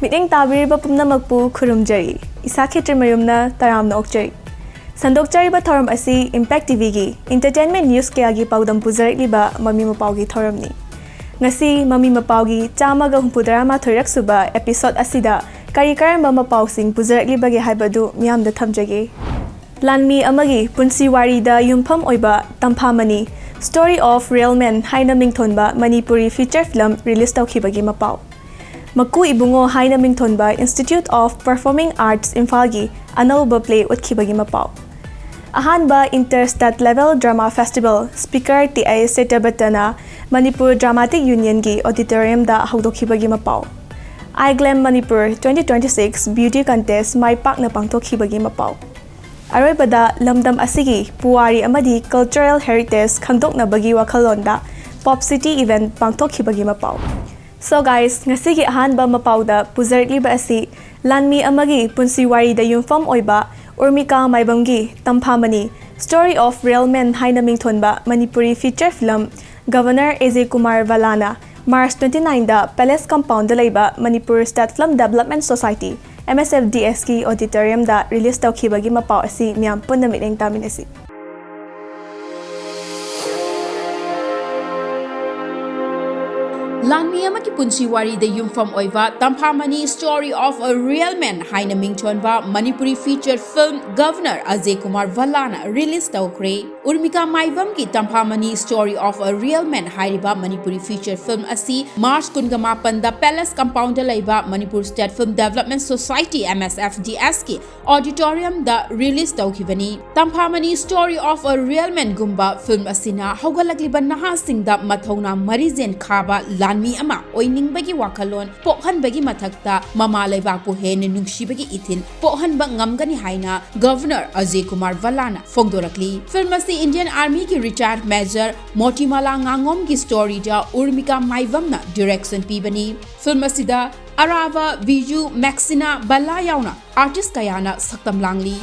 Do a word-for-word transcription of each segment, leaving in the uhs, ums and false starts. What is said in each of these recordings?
ꯃꯤꯠꯌꯦꯡ ꯇꯥꯕꯤꯔꯤꯕ ꯄꯨꯝꯅꯃꯛꯄꯨ ꯈꯨꯔꯨꯝꯖꯔꯤ꯫ ꯏꯁꯥ ꯈꯦꯇ꯭ꯔꯤꯃꯌꯨꯝꯅ ꯇꯔꯥꯝꯅ ꯑꯣꯛꯆꯔꯤ꯫ ꯁꯟꯗꯣꯛꯆꯔꯤꯕ ꯊꯧꯔꯝ ꯑꯁꯤ Impact ꯇꯤꯚꯤꯒꯤ entertainment news ꯀꯌꯥꯒꯤ ꯄꯥꯎꯗꯝ ꯄꯨꯖꯔꯛꯂꯤꯕ ꯃꯃꯤ ꯃꯄꯥꯎꯒꯤ ꯊꯧꯔꯝꯅꯤ꯫ ꯉꯁꯤ ꯃꯃꯤ ꯃꯄꯥꯎꯒꯤ ꯆꯥꯝꯃꯒ ꯍꯨꯝꯐꯨꯇꯔꯥ ꯃꯥꯊꯣꯏꯔꯛ ꯁꯨꯕ episode ꯑꯁꯤꯗ ꯀꯔꯤ ꯀꯔꯝꯕ ꯃꯄꯥꯎꯁꯤꯡ ꯄꯨꯖꯔꯛꯂꯤꯕꯒꯦ ꯍꯥꯏꯕꯗꯨ ꯃꯤꯌꯥꯝꯗ ꯊꯝꯖꯒꯦ꯫ ꯂꯥꯟꯃꯤ ꯑꯃꯒꯤ ꯄꯨꯟꯁꯤ ꯋꯥꯔꯤꯗ ꯌꯨꯝꯐꯝ ꯑꯣꯏꯕ ꯇꯝꯐꯥꯃꯅꯤ, Story of Real Men ꯍꯥꯏꯅ ꯃꯤꯡꯊꯣꯟꯕ ꯃꯅꯤꯄꯨꯔꯤ feature film release ꯇꯧꯈꯤꯕꯒꯤ ꯃꯄꯥꯎ꯫ ꯃꯀꯨ ꯏꯕꯨꯡꯉꯣ ꯍꯥꯏꯅ ꯃꯤꯡꯊꯣꯟꯕ Institute of Performing Arts ꯏꯝꯐꯥꯜꯒꯤ ꯑꯅꯧꯕ play ꯎꯠꯈꯤꯕꯒꯤ ꯃꯄꯥꯎ꯫ ꯑꯍꯥꯟꯕ Inter State Level Drama Festival Speaker T I ꯁꯇ꯭ꯌꯕ꯭ꯔꯇꯅ ꯃꯅꯤꯄꯨꯔ Dramatic Unionꯒꯤ auditoriumꯗ ꯍꯧꯗꯣꯛꯈꯤꯕꯒꯤ ꯃꯄꯥꯎ꯫ I Glam Manipur twenty twenty-six Beauty Contest ꯃꯥꯏ ꯄꯥꯛꯅ ꯄꯥꯡꯊꯣꯛꯈꯤꯕꯒꯤ ꯃꯄꯥꯎ꯫ ꯑꯔꯣꯏꯕꯗ, ꯂꯝꯗꯝ ꯑꯁꯤꯒꯤ ꯄꯨꯋꯥꯔꯤ ꯑꯃꯗꯤ cultural heritage ꯈꯪꯗꯣꯛꯅꯕꯒꯤ ꯋꯥꯈꯜꯂꯣꯟꯗ Pop City event ꯄꯥꯡꯊꯣꯛꯈꯤꯕꯒꯤ ꯃꯄꯥꯎ꯫ So guys, ꯉꯁꯤꯒꯤ ꯑꯍꯥꯟꯕ ꯃꯄꯥꯎꯗ ꯄꯨꯖꯔꯛꯂꯤꯕ ꯑꯁꯤ ꯂꯥꯟꯃꯤ ꯑꯃꯒꯤ ꯄꯨꯟꯁꯤ ꯋꯥꯔꯤꯗ ꯌꯨꯝꯐꯝ ꯑꯣꯏꯕ ꯎꯔꯃꯤꯀꯥ ꯃꯥꯏꯕꯝꯒꯤ ꯇꯝꯐꯥꯃꯅꯤ, Story of Real Men ꯍꯥꯏꯅ ꯃꯤꯡꯊꯣꯟꯕ Manipuri feature film Governor ꯑꯦꯖꯦ Kumar ꯚꯜꯂꯥꯅ March twenty-nineꯗ Palace Compoundꯗ ꯂꯩꯕ Manipur State Film Development Society, M S F D Sꯀꯤ auditoriumꯗ release ꯇꯧꯈꯤꯕꯒꯤ ꯃꯄꯥꯎ ꯑꯁꯤ ꯃꯤꯌꯥꯝ ꯄꯨꯟꯅ ꯃꯤꯠꯌꯦꯡ ꯇꯥꯃꯤꯟꯅꯁꯤ꯫ ꯂꯥꯟꯃꯤ ꯑꯃꯒꯤ ꯄꯨꯟꯁꯤ ꯋꯥꯔꯤꯗ ꯌꯨꯝꯐꯝ ꯑꯣꯏꯕ ꯇꯝꯐꯥꯃꯅꯤ, Story of a Real Man ꯍꯥꯏꯅ ꯃꯤꯡꯊꯣꯟꯕ Manipuri feature film Governor ꯑꯖꯦ Kumar ꯚꯜꯂꯥꯅ release ꯇꯧꯈ꯭ꯔꯦ꯫ ꯎꯔꯃꯤꯀꯥ ꯃꯥꯏꯕꯝꯒꯤ ꯇꯝꯐꯥꯃꯅꯤ, Story of a Real Man ꯍꯥꯏꯔꯤꯕ ꯃꯅꯤꯄꯨꯔꯤ feature film ꯑꯁꯤ March ꯀꯨꯟꯒ ꯃꯥꯄꯟꯗ Palace Compoundꯗ ꯂꯩꯕ Manipur State Film Development Society, M S F D Sꯀꯤ auditoriumꯗ release ꯇꯧꯈꯤꯕꯅꯤ꯫ ꯇꯝꯐꯥꯃꯅꯤ, Story of a Real Manꯒꯨꯝꯕ film ꯑꯁꯤꯅ ꯍꯧꯒꯠꯂꯛꯂꯤꯕ ꯅꯍꯥꯁꯤꯡꯗ ꯃꯊꯧꯅꯥ ꯃꯔꯤꯖꯦꯟ ꯈꯥꯕ ꯂꯥꯟꯃꯤ ꯑꯃ ꯑꯣꯏꯅꯤꯡꯕꯒꯤ ꯋꯥꯈꯜꯂꯣꯟ ꯄꯣꯛꯍꯟꯕꯒꯤ ꯃꯊꯛꯇ ꯃꯃꯥ ꯂꯩꯕꯥꯛꯄꯨ ꯍꯦꯟꯅ ꯅꯨꯡꯁꯤꯕꯒꯤ ꯏꯊꯤꯜ ꯄꯣꯛꯍꯟꯕ ꯉꯝꯒꯅꯤ ꯍꯥꯏꯅ Governor ꯑꯖꯦ ꯀꯨꯃꯥꯔ ꯚꯜꯂꯥꯅ ꯐꯣꯡꯗꯣꯔꯛꯂꯤ꯫ Film ꯑꯁꯤ Indian Armyꯒꯤ retired Major ꯃꯣꯇꯤꯃꯥꯂꯥ ꯉꯥꯉꯣꯝꯒꯤ storyꯗ ꯎꯔꯃꯤꯀꯥ ꯃꯥꯏꯕꯝꯅ direction ꯄꯤꯕꯅꯤ꯫ Film ꯑꯁꯤꯗ ꯑꯔꯥꯕ, ꯕꯤꯖꯨ, ꯃꯦꯛꯁꯤꯅꯥ, ꯚꯜꯂꯥ ꯌꯥꯎꯅ artist ꯀꯌꯥꯅ ꯁꯛꯇꯝ ꯂꯥꯡꯂꯤ꯫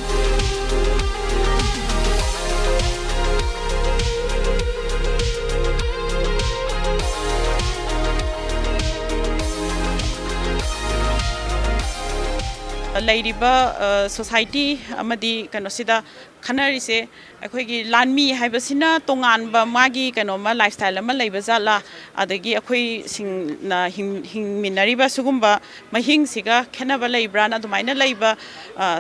ꯂꯩꯔꯤꯕ ꯁꯣꯁꯥꯏꯇꯤ ꯑꯃꯗꯤ ꯀꯩꯅꯣꯁꯤꯗ ꯈꯟꯅꯔꯤꯁꯦ, ꯑꯩꯈꯣꯏꯒꯤ ꯂꯥꯟꯃꯤ ꯍꯥꯏꯕꯁꯤꯅ ꯇꯣꯉꯥꯟꯕ ꯃꯥꯒꯤ ꯀꯩꯅꯣꯝꯃ, ꯂꯥꯏꯐ ꯁ꯭ꯇꯥꯏꯜ ꯑꯃ ꯂꯩꯕ ꯖꯥꯠꯂꯥ, ꯑꯗꯒꯤ ꯑꯩꯈꯣꯏꯁꯤꯡꯅ ꯍꯤꯡ- ꯍꯤꯡꯃꯤꯟꯅꯔꯤꯕ ꯁꯤꯒꯨꯝꯕ ꯃꯍꯤꯡꯁꯤꯒ ꯈꯦꯠꯅꯕ ꯂꯩꯕ꯭ꯔꯥꯅ, ꯑꯗꯨꯃꯥꯏꯅ ꯂꯩꯕ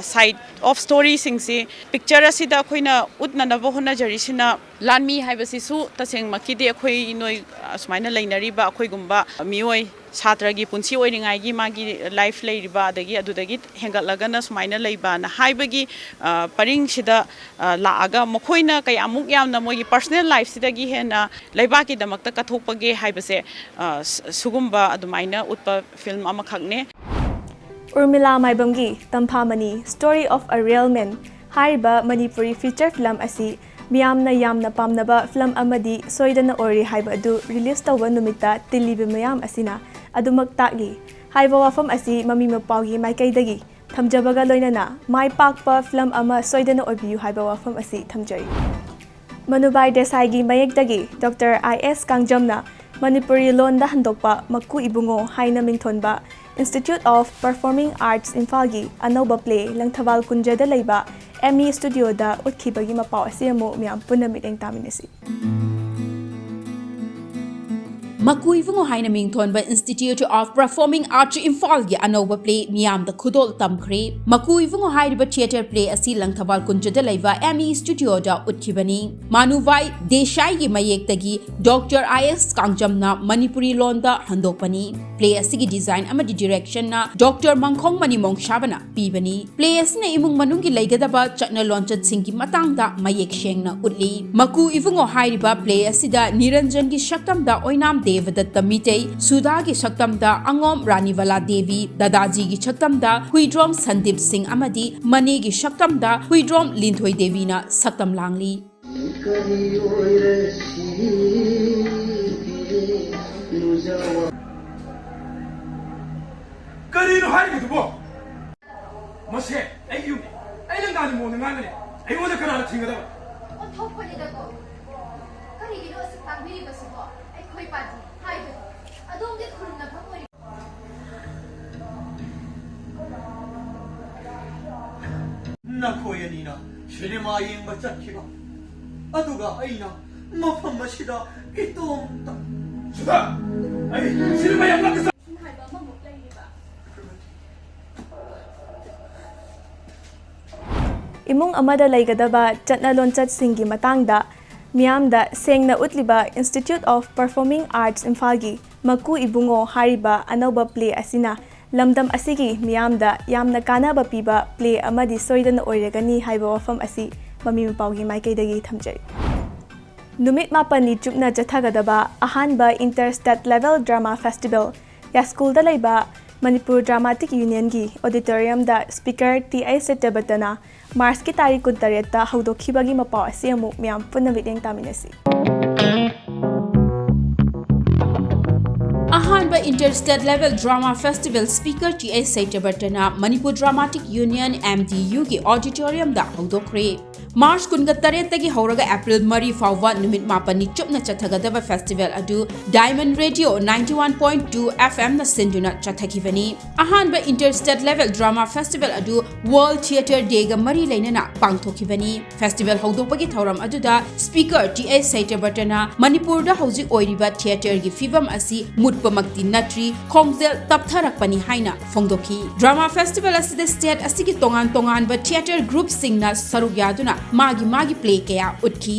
ꯁꯥꯏꯠ ꯑꯣꯐ ꯁ꯭ꯇꯣꯔꯤꯁꯤꯡꯁꯤ ꯄꯤꯛꯆꯔ ꯑꯁꯤꯗ ꯑꯩꯈꯣꯏꯅ ꯎꯠꯅꯅꯕ ꯍꯣꯠꯅꯖꯔꯤꯁꯤꯅ, ꯂꯥꯟꯃꯤ ꯍꯥꯏꯕꯁꯤꯁꯨ ꯇꯁꯦꯡꯃꯛꯀꯤꯗꯤ ꯑꯩꯈꯣꯏ ꯅꯣꯏ ꯑꯁꯨꯃꯥꯏꯅ ꯂꯩꯅꯔꯤꯕ ꯑꯩꯈꯣꯏꯒꯨꯝꯕ ꯃꯤꯑꯣꯏ, ꯁꯥꯇ꯭ꯔꯒꯤ ꯄꯨꯟꯁꯤ ꯑꯣꯏꯔꯤꯉꯩꯒꯤ ꯃꯥꯒꯤ ꯂꯥꯏꯐ ꯂꯩꯔꯤꯕ, ꯑꯗꯒꯤ ꯑꯗꯨꯗꯒꯤ ꯍꯦꯟꯒꯠꯂꯒꯅ ꯁꯨꯃꯥꯏꯅ ꯂꯩꯕꯅ ꯍꯥꯏꯕꯒꯤ ꯄꯔꯤꯡꯁꯤꯗ ꯂꯥꯛꯑꯒ, ꯃꯈꯣꯏꯅ ꯀꯌꯥꯃꯨꯛ ꯌꯥꯝꯅ ꯃꯣꯏꯒꯤ ꯄꯔꯁꯅꯦꯜ ꯂꯥꯏꯐꯁꯤꯗꯒꯤ ꯍꯦꯟꯅ ꯂꯩꯕꯥꯛꯀꯤꯗꯃꯛꯇ ꯀꯠꯊꯣꯛꯄꯒꯦ ꯍꯥꯏꯕꯁꯦ ꯁꯤꯒꯨꯝꯕ ꯑꯗꯨꯃꯥꯏꯅ ꯎꯠꯄ film ꯑꯃꯈꯛꯅꯦ꯫ ꯎꯔꯃꯤꯂꯥ ꯃꯥꯏꯕꯝꯒꯤ ꯇꯝꯐꯥꯃꯅꯤ, Story of a Real Man ꯍꯥꯏꯔꯤꯕ ꯃꯅꯤꯄꯨꯔꯤ ꯐꯤꯆꯔ ꯐꯤꯂꯝ ꯑꯁꯤ ꯃꯤꯌꯥꯝꯅ ꯌꯥꯝꯅ ꯄꯥꯝꯅꯕ ꯐꯤꯂꯝ ꯑꯃꯗꯤ ꯁꯣꯏꯗꯅ ꯑꯣꯏꯔꯦ ꯍꯥꯏꯕ ꯑꯗꯨ ꯔꯤꯂꯤꯖ ꯇꯧꯕ ꯅꯨꯃꯤꯠꯇ ꯇꯤꯜꯂꯤꯕ ꯃꯤꯌꯥꯝ ꯑꯁꯤꯅ ꯑꯗꯨꯃꯛ ꯇꯥꯛꯂꯤ ꯍꯥꯏꯕ ꯋꯥꯐꯝ ꯑꯁꯤ ꯃꯃꯤ ꯃꯄꯥꯒꯤ ꯃꯥꯏꯀꯩꯗꯒꯤ ꯊꯝꯖꯕꯒ ꯂꯣꯏꯅꯅ ꯃꯥꯏ ꯄꯥꯛꯄ ꯐꯤꯂꯝ ꯑꯃ ꯁꯣꯏꯗꯅ ꯑꯣꯏꯕꯤꯌꯨ ꯍꯥꯏꯕ ꯋꯥꯐꯝ ꯑꯁꯤ ꯊꯝꯖꯔꯤ꯫ ꯃꯅꯨꯕꯥꯏ ꯗꯦꯁꯥꯏꯒꯤ ꯃꯌꯦꯛꯇꯒꯤ ꯗꯣꯛꯇꯔ ꯑꯥꯏ ꯑꯦꯁ ꯀꯥꯡꯖꯝꯅ ꯃꯅꯤꯄꯨꯔꯤ ꯂꯣꯟꯗ ꯍꯟꯗꯣꯛꯄ ꯃꯀꯨ ꯏꯕꯨꯡꯉꯣ ꯍꯥꯏꯅ ꯃꯤꯡꯊꯣꯟꯕ Institute of Performing Arts ꯏꯝꯐꯥꯜꯒꯤ ꯑꯅꯧꯕ ꯄ꯭ꯂꯦ ꯂꯪꯊꯕꯥꯜ ꯀꯨꯟꯖꯗ ꯂꯩꯕ ꯑꯦꯝ ꯏ ꯁ꯭ꯇꯨꯗꯤꯑꯣꯗ ꯎꯠꯈꯤꯕꯒꯤ ꯃꯄꯥꯎ ꯑꯁꯤ ꯑꯃꯨꯛ ꯃꯤꯌꯥꯝ ꯄꯨꯟꯅ ꯃꯤꯠꯌꯦꯡ ꯇꯥꯃꯤꯟꯅꯁꯤ꯫ ꯃꯀꯨ ꯏꯕꯨꯡꯉꯣ ꯍꯥꯏꯅ ꯃꯤꯡꯊꯣꯟꯕ Institute of Performing Arts ꯏꯝꯐꯥꯜꯒꯤ ꯑꯅꯧꯕ ꯄ꯭ꯂꯦ ꯃꯤꯌꯥꯝꯗ ꯈꯨꯗꯣꯜ ꯇꯝꯈ꯭ꯔꯦ꯫ ꯃꯀꯨ ꯏꯕꯨꯡꯉꯣ ꯍꯥꯏꯔꯤꯕ ꯊꯤꯌꯦꯇꯔ ꯄ꯭ꯂꯦ ꯑꯁꯤ ꯂꯪꯊꯕꯥꯜ ꯀꯨꯟꯖꯗ ꯂꯩꯕ ꯑꯦꯝ ꯏ ꯁ꯭ꯇꯨꯗꯤꯑꯣꯗ ꯎꯠꯈꯤꯕꯅꯤ꯫ ꯃꯥꯅꯨꯚꯥꯏ ꯗꯦꯁꯥꯏꯒꯤ ꯃꯌꯦꯛꯇꯒꯤ ꯗꯣꯛꯇꯔ ꯑꯥꯏ ꯑꯦꯁ ꯀꯥꯡꯖꯝꯅ ꯃꯅꯤꯄꯨꯔꯤ ꯂꯣꯟꯗ ꯍꯟꯗꯣꯛꯄꯅꯤ꯫ ꯄ꯭ꯂꯦ ꯑꯁꯤꯒꯤ ꯗꯤꯖꯥꯏꯟ ꯑꯃꯗꯤ ꯗꯤꯔꯦꯛꯁꯟꯅ ꯗꯣꯛꯇꯔ ꯃꯪꯈꯣꯡꯃꯅꯤ ꯃꯣꯡꯁꯥꯕꯅ ꯄꯤꯕꯅꯤ꯫ ꯄ꯭ꯂꯦ ꯑꯁꯤꯅ ꯏꯃꯨꯡ ꯃꯅꯨꯡꯒꯤ ꯂꯩꯒꯗꯕ ꯆꯠꯅ ꯂꯣꯟꯆꯠꯁꯤꯡꯒꯤ ꯃꯇꯥꯡꯗ ꯃꯌꯦꯛ ꯁꯦꯡꯅ ꯎꯠꯂꯤ꯫ ꯃꯀꯨ ꯏꯕꯨꯡꯉꯣ ꯍꯥꯏꯔꯤꯕ ꯄ꯭ꯂꯦ ꯑꯁꯤꯗ ꯅꯤꯔꯟꯖꯟꯒꯤ ꯁꯛꯇꯝꯗ ꯑꯣꯏꯅꯥꯝ ꯗꯦꯕꯗꯠꯇ ꯃꯤꯇꯩ, ꯁꯨꯙꯥꯒꯤ ꯁꯛꯇꯝꯗ ꯑꯉꯣꯝ ꯔꯥꯅꯤꯕꯂꯥ ꯗꯦꯕꯤ, ꯗꯗꯥꯖꯤꯒꯤ ꯁꯛꯇꯝꯗ ꯍꯨꯏꯗ꯭ꯔꯣꯝ ꯁꯟꯗꯤꯞ ꯁꯤꯡ ꯑꯃꯗꯤ ꯃꯅꯦꯒꯤ ꯁꯛꯇꯝꯗ ꯍꯨꯏꯗ꯭ꯔꯣꯝ ꯂꯤꯟꯊꯣꯏ ꯗꯦꯕꯤꯅ ꯁꯛꯇꯝ ꯂꯥꯡꯂꯤ꯫ ꯀꯔꯤꯅꯣ ꯍꯥꯏꯔꯤꯕꯗꯨꯕꯣ? ꯃꯁꯦ ꯑꯩꯒꯤ ꯌꯨꯝꯅꯤ꯫ ꯑꯩꯅ ꯉꯥꯡꯉꯤ ꯃꯑꯣꯡꯗ ꯉꯥꯡꯒꯅꯤ꯫ ꯑꯩꯉꯣꯟꯗ ꯀꯅꯥꯅ ꯊꯤꯡꯒꯗꯕ? ꯑꯣꯟꯊꯣꯛꯄꯅꯤꯗꯀꯣ꯫ ꯀꯔꯤꯒꯤꯅꯣ ꯑꯁꯨꯛ ꯇꯥꯡꯕꯤꯔꯤꯕꯁꯤꯕꯣ? ꯑꯩꯈꯣꯏ ꯄꯥꯔꯇꯤ ꯍꯥꯏꯕꯅꯤ꯫ ꯑꯗꯣꯝꯒꯤ ꯈꯨꯔꯨꯝꯅꯐꯝ ꯑꯣꯏꯔꯤꯕ ꯅꯈꯣꯏ ꯑꯅꯤꯅ ꯁꯤꯅꯦꯃꯥ ꯌꯦꯡꯕ ꯆꯠꯈꯤꯕ, ꯑꯗꯨꯒ ꯑꯩꯅ ꯃꯐꯝ ꯑꯁꯤꯗ ꯏꯇꯣꯝꯇ꯫ ꯁꯨꯗꯥ! ꯑꯩ ꯁꯤꯅꯦꯃꯥ ꯌꯥꯝ ꯂꯥꯞꯅ ꯆꯠ- ꯍꯥꯏꯕ ꯑꯃꯃꯨꯛ ꯂꯩꯔꯤꯕ꯫ ꯏꯃꯨꯡ ꯑꯃꯗ ꯂꯩꯒꯗꯕ ꯆꯠꯅ ꯂꯣꯟꯆꯠꯁꯤꯡꯒꯤ ꯃꯇꯥꯡꯗ ꯃꯤꯌꯥꯝꯗ ꯁꯦꯡꯅ ꯎꯠꯂꯤꯕ Institute of Performing Arts ꯏꯝꯐꯥꯜꯒꯤ ꯃꯀꯨ ꯏꯕꯨꯡꯉꯣ ꯍꯥꯏꯔꯤꯕ ꯑꯅꯧꯕ ꯄ꯭ꯂꯦ ꯑꯁꯤꯅ ꯂꯝꯗꯝ ꯑꯁꯤꯒꯤ ꯃꯤꯌꯥꯝꯗ ꯌꯥꯝꯅ ꯀꯥꯟꯅꯕ ꯄꯤꯕ ꯄ꯭ꯂꯦ ꯑꯃꯗꯤ ꯁꯣꯏꯗꯅ ꯑꯣꯏꯔꯒꯅꯤ ꯍꯥꯏꯕ ꯋꯥꯐꯝ ꯑꯁꯤ ꯃꯃꯤ ꯃꯄꯥꯎꯒꯤ ꯃꯥꯏꯀꯩꯗꯒꯤ ꯊꯝꯖꯔꯤ꯫ ꯅꯨꯃꯤꯠ ꯃꯥꯄꯟꯅꯤ ꯆꯨꯞꯅ ꯆꯠꯊꯒꯗꯕ ꯑꯍꯥꯟꯕ Inter State Level Drama Festival ꯌꯥꯏꯁ꯭ꯀꯨꯜꯗ ꯂꯩꯕ ꯃꯅꯤꯄꯨꯔ ꯗ꯭ꯔꯥꯃꯥꯇꯤꯛ ꯌꯨꯅꯤꯌꯟꯒꯤ ꯑꯣꯗꯤꯇꯣꯔꯤꯌꯝꯗ ꯁ꯭ꯄꯤꯀꯔ ꯇꯤ ꯑꯩꯆ ꯁꯇ꯭ꯌꯕ꯭ꯔꯇꯅ ꯃꯥꯔꯆꯀꯤ ꯇꯥꯔꯤꯛ ꯀꯨꯟꯇꯔꯦꯠꯇ ꯍꯧꯗꯣꯛꯈꯤꯕꯒꯤ ꯃꯄꯥꯎ ꯑꯁꯤ ꯑꯃꯨꯛ ꯃꯤꯌꯥꯝ ꯄꯨꯟꯅ ꯃꯤꯠꯌꯦꯡ ꯇꯥꯃꯤꯟꯅꯁꯤ꯫ ꯑꯍꯥꯟꯕ Inter State Level Drama Festival speaker T H ꯁꯇ꯭ꯌꯕ꯭ꯔꯇꯅ Manipur dramatic union, M D ꯌꯨꯒꯤ ꯑꯣꯗꯤꯇꯣꯔꯤꯌꯝꯗ ꯍꯧꯗꯣꯛꯈ꯭ꯔꯦ꯫ ꯃꯥꯔꯆ ꯀꯨꯟꯒ ꯇꯔꯦꯠꯇꯒꯤ ꯍꯧꯔꯒ ꯑꯦꯄ꯭ꯔꯤꯜ ꯃꯔꯤ ꯐꯥꯎꯕ ꯅꯨꯃꯤꯠ ꯃꯥꯄꯟꯅꯤ ꯆꯨꯞꯅ ꯆꯠꯊꯒꯗꯕ ꯐꯦꯁꯇꯤꯚꯦꯜ ꯑꯗꯨ Diamond Radio ninety one point two F M ꯅ ꯁꯤꯟꯗꯨꯅ ꯆꯠꯊꯈꯤꯕꯅꯤ꯫ ꯑꯍꯥꯟꯕ Inter State Level Drama Festival ꯑꯗꯨ World Theatre Day ꯒ ꯃꯔꯤ ꯂꯩꯅꯅ ꯄꯥꯡꯊꯣꯛꯈꯤꯕꯅꯤ꯫ ꯐꯦꯁꯇꯤꯚꯦꯜ ꯍꯧꯗꯣꯛꯄꯒꯤ ꯊꯧꯔꯝ ꯑꯗꯨꯗ ꯁ꯭ꯄꯤꯀꯔ ꯇꯤ ꯑꯩꯆ ꯁꯇ꯭ꯌꯕ꯭ꯔꯇꯅ ꯃꯅꯤꯄꯨꯔꯗ ꯍꯧꯖꯤꯛ ꯑꯣꯏꯔꯤꯕ ꯊꯤꯌꯦꯇꯔꯒꯤ ꯐꯤꯚꯝ ꯑꯁꯤ ꯃꯨꯠꯄꯃꯛꯇꯤ ꯅꯠꯇ꯭ꯔꯤ, ꯈꯣꯡꯖꯦꯜ ꯇꯞꯊꯔꯛꯄꯅꯤ ꯍꯥꯏꯅ ꯐꯣꯡꯗꯣꯛꯈꯤ꯫ ꯗ꯭ꯔꯥꯃꯥ ꯐꯦꯁꯇꯤꯚꯦꯜ ꯑꯁꯤꯗ ꯁ꯭ꯇꯦꯠ ꯑꯁꯤꯒꯤ ꯇꯣꯉꯥꯟ ꯇꯣꯉꯥꯟꯕ ꯊꯤꯌꯦꯇꯔ ꯒ꯭ꯔꯨꯞꯁꯤꯡꯅ ꯁꯔꯨꯛ ꯌꯥꯗꯨꯅ ꯃꯥꯒꯤ ꯃꯥꯒꯤ ꯄ꯭ꯂꯦ ꯀꯌꯥ ꯎꯠꯈꯤ꯫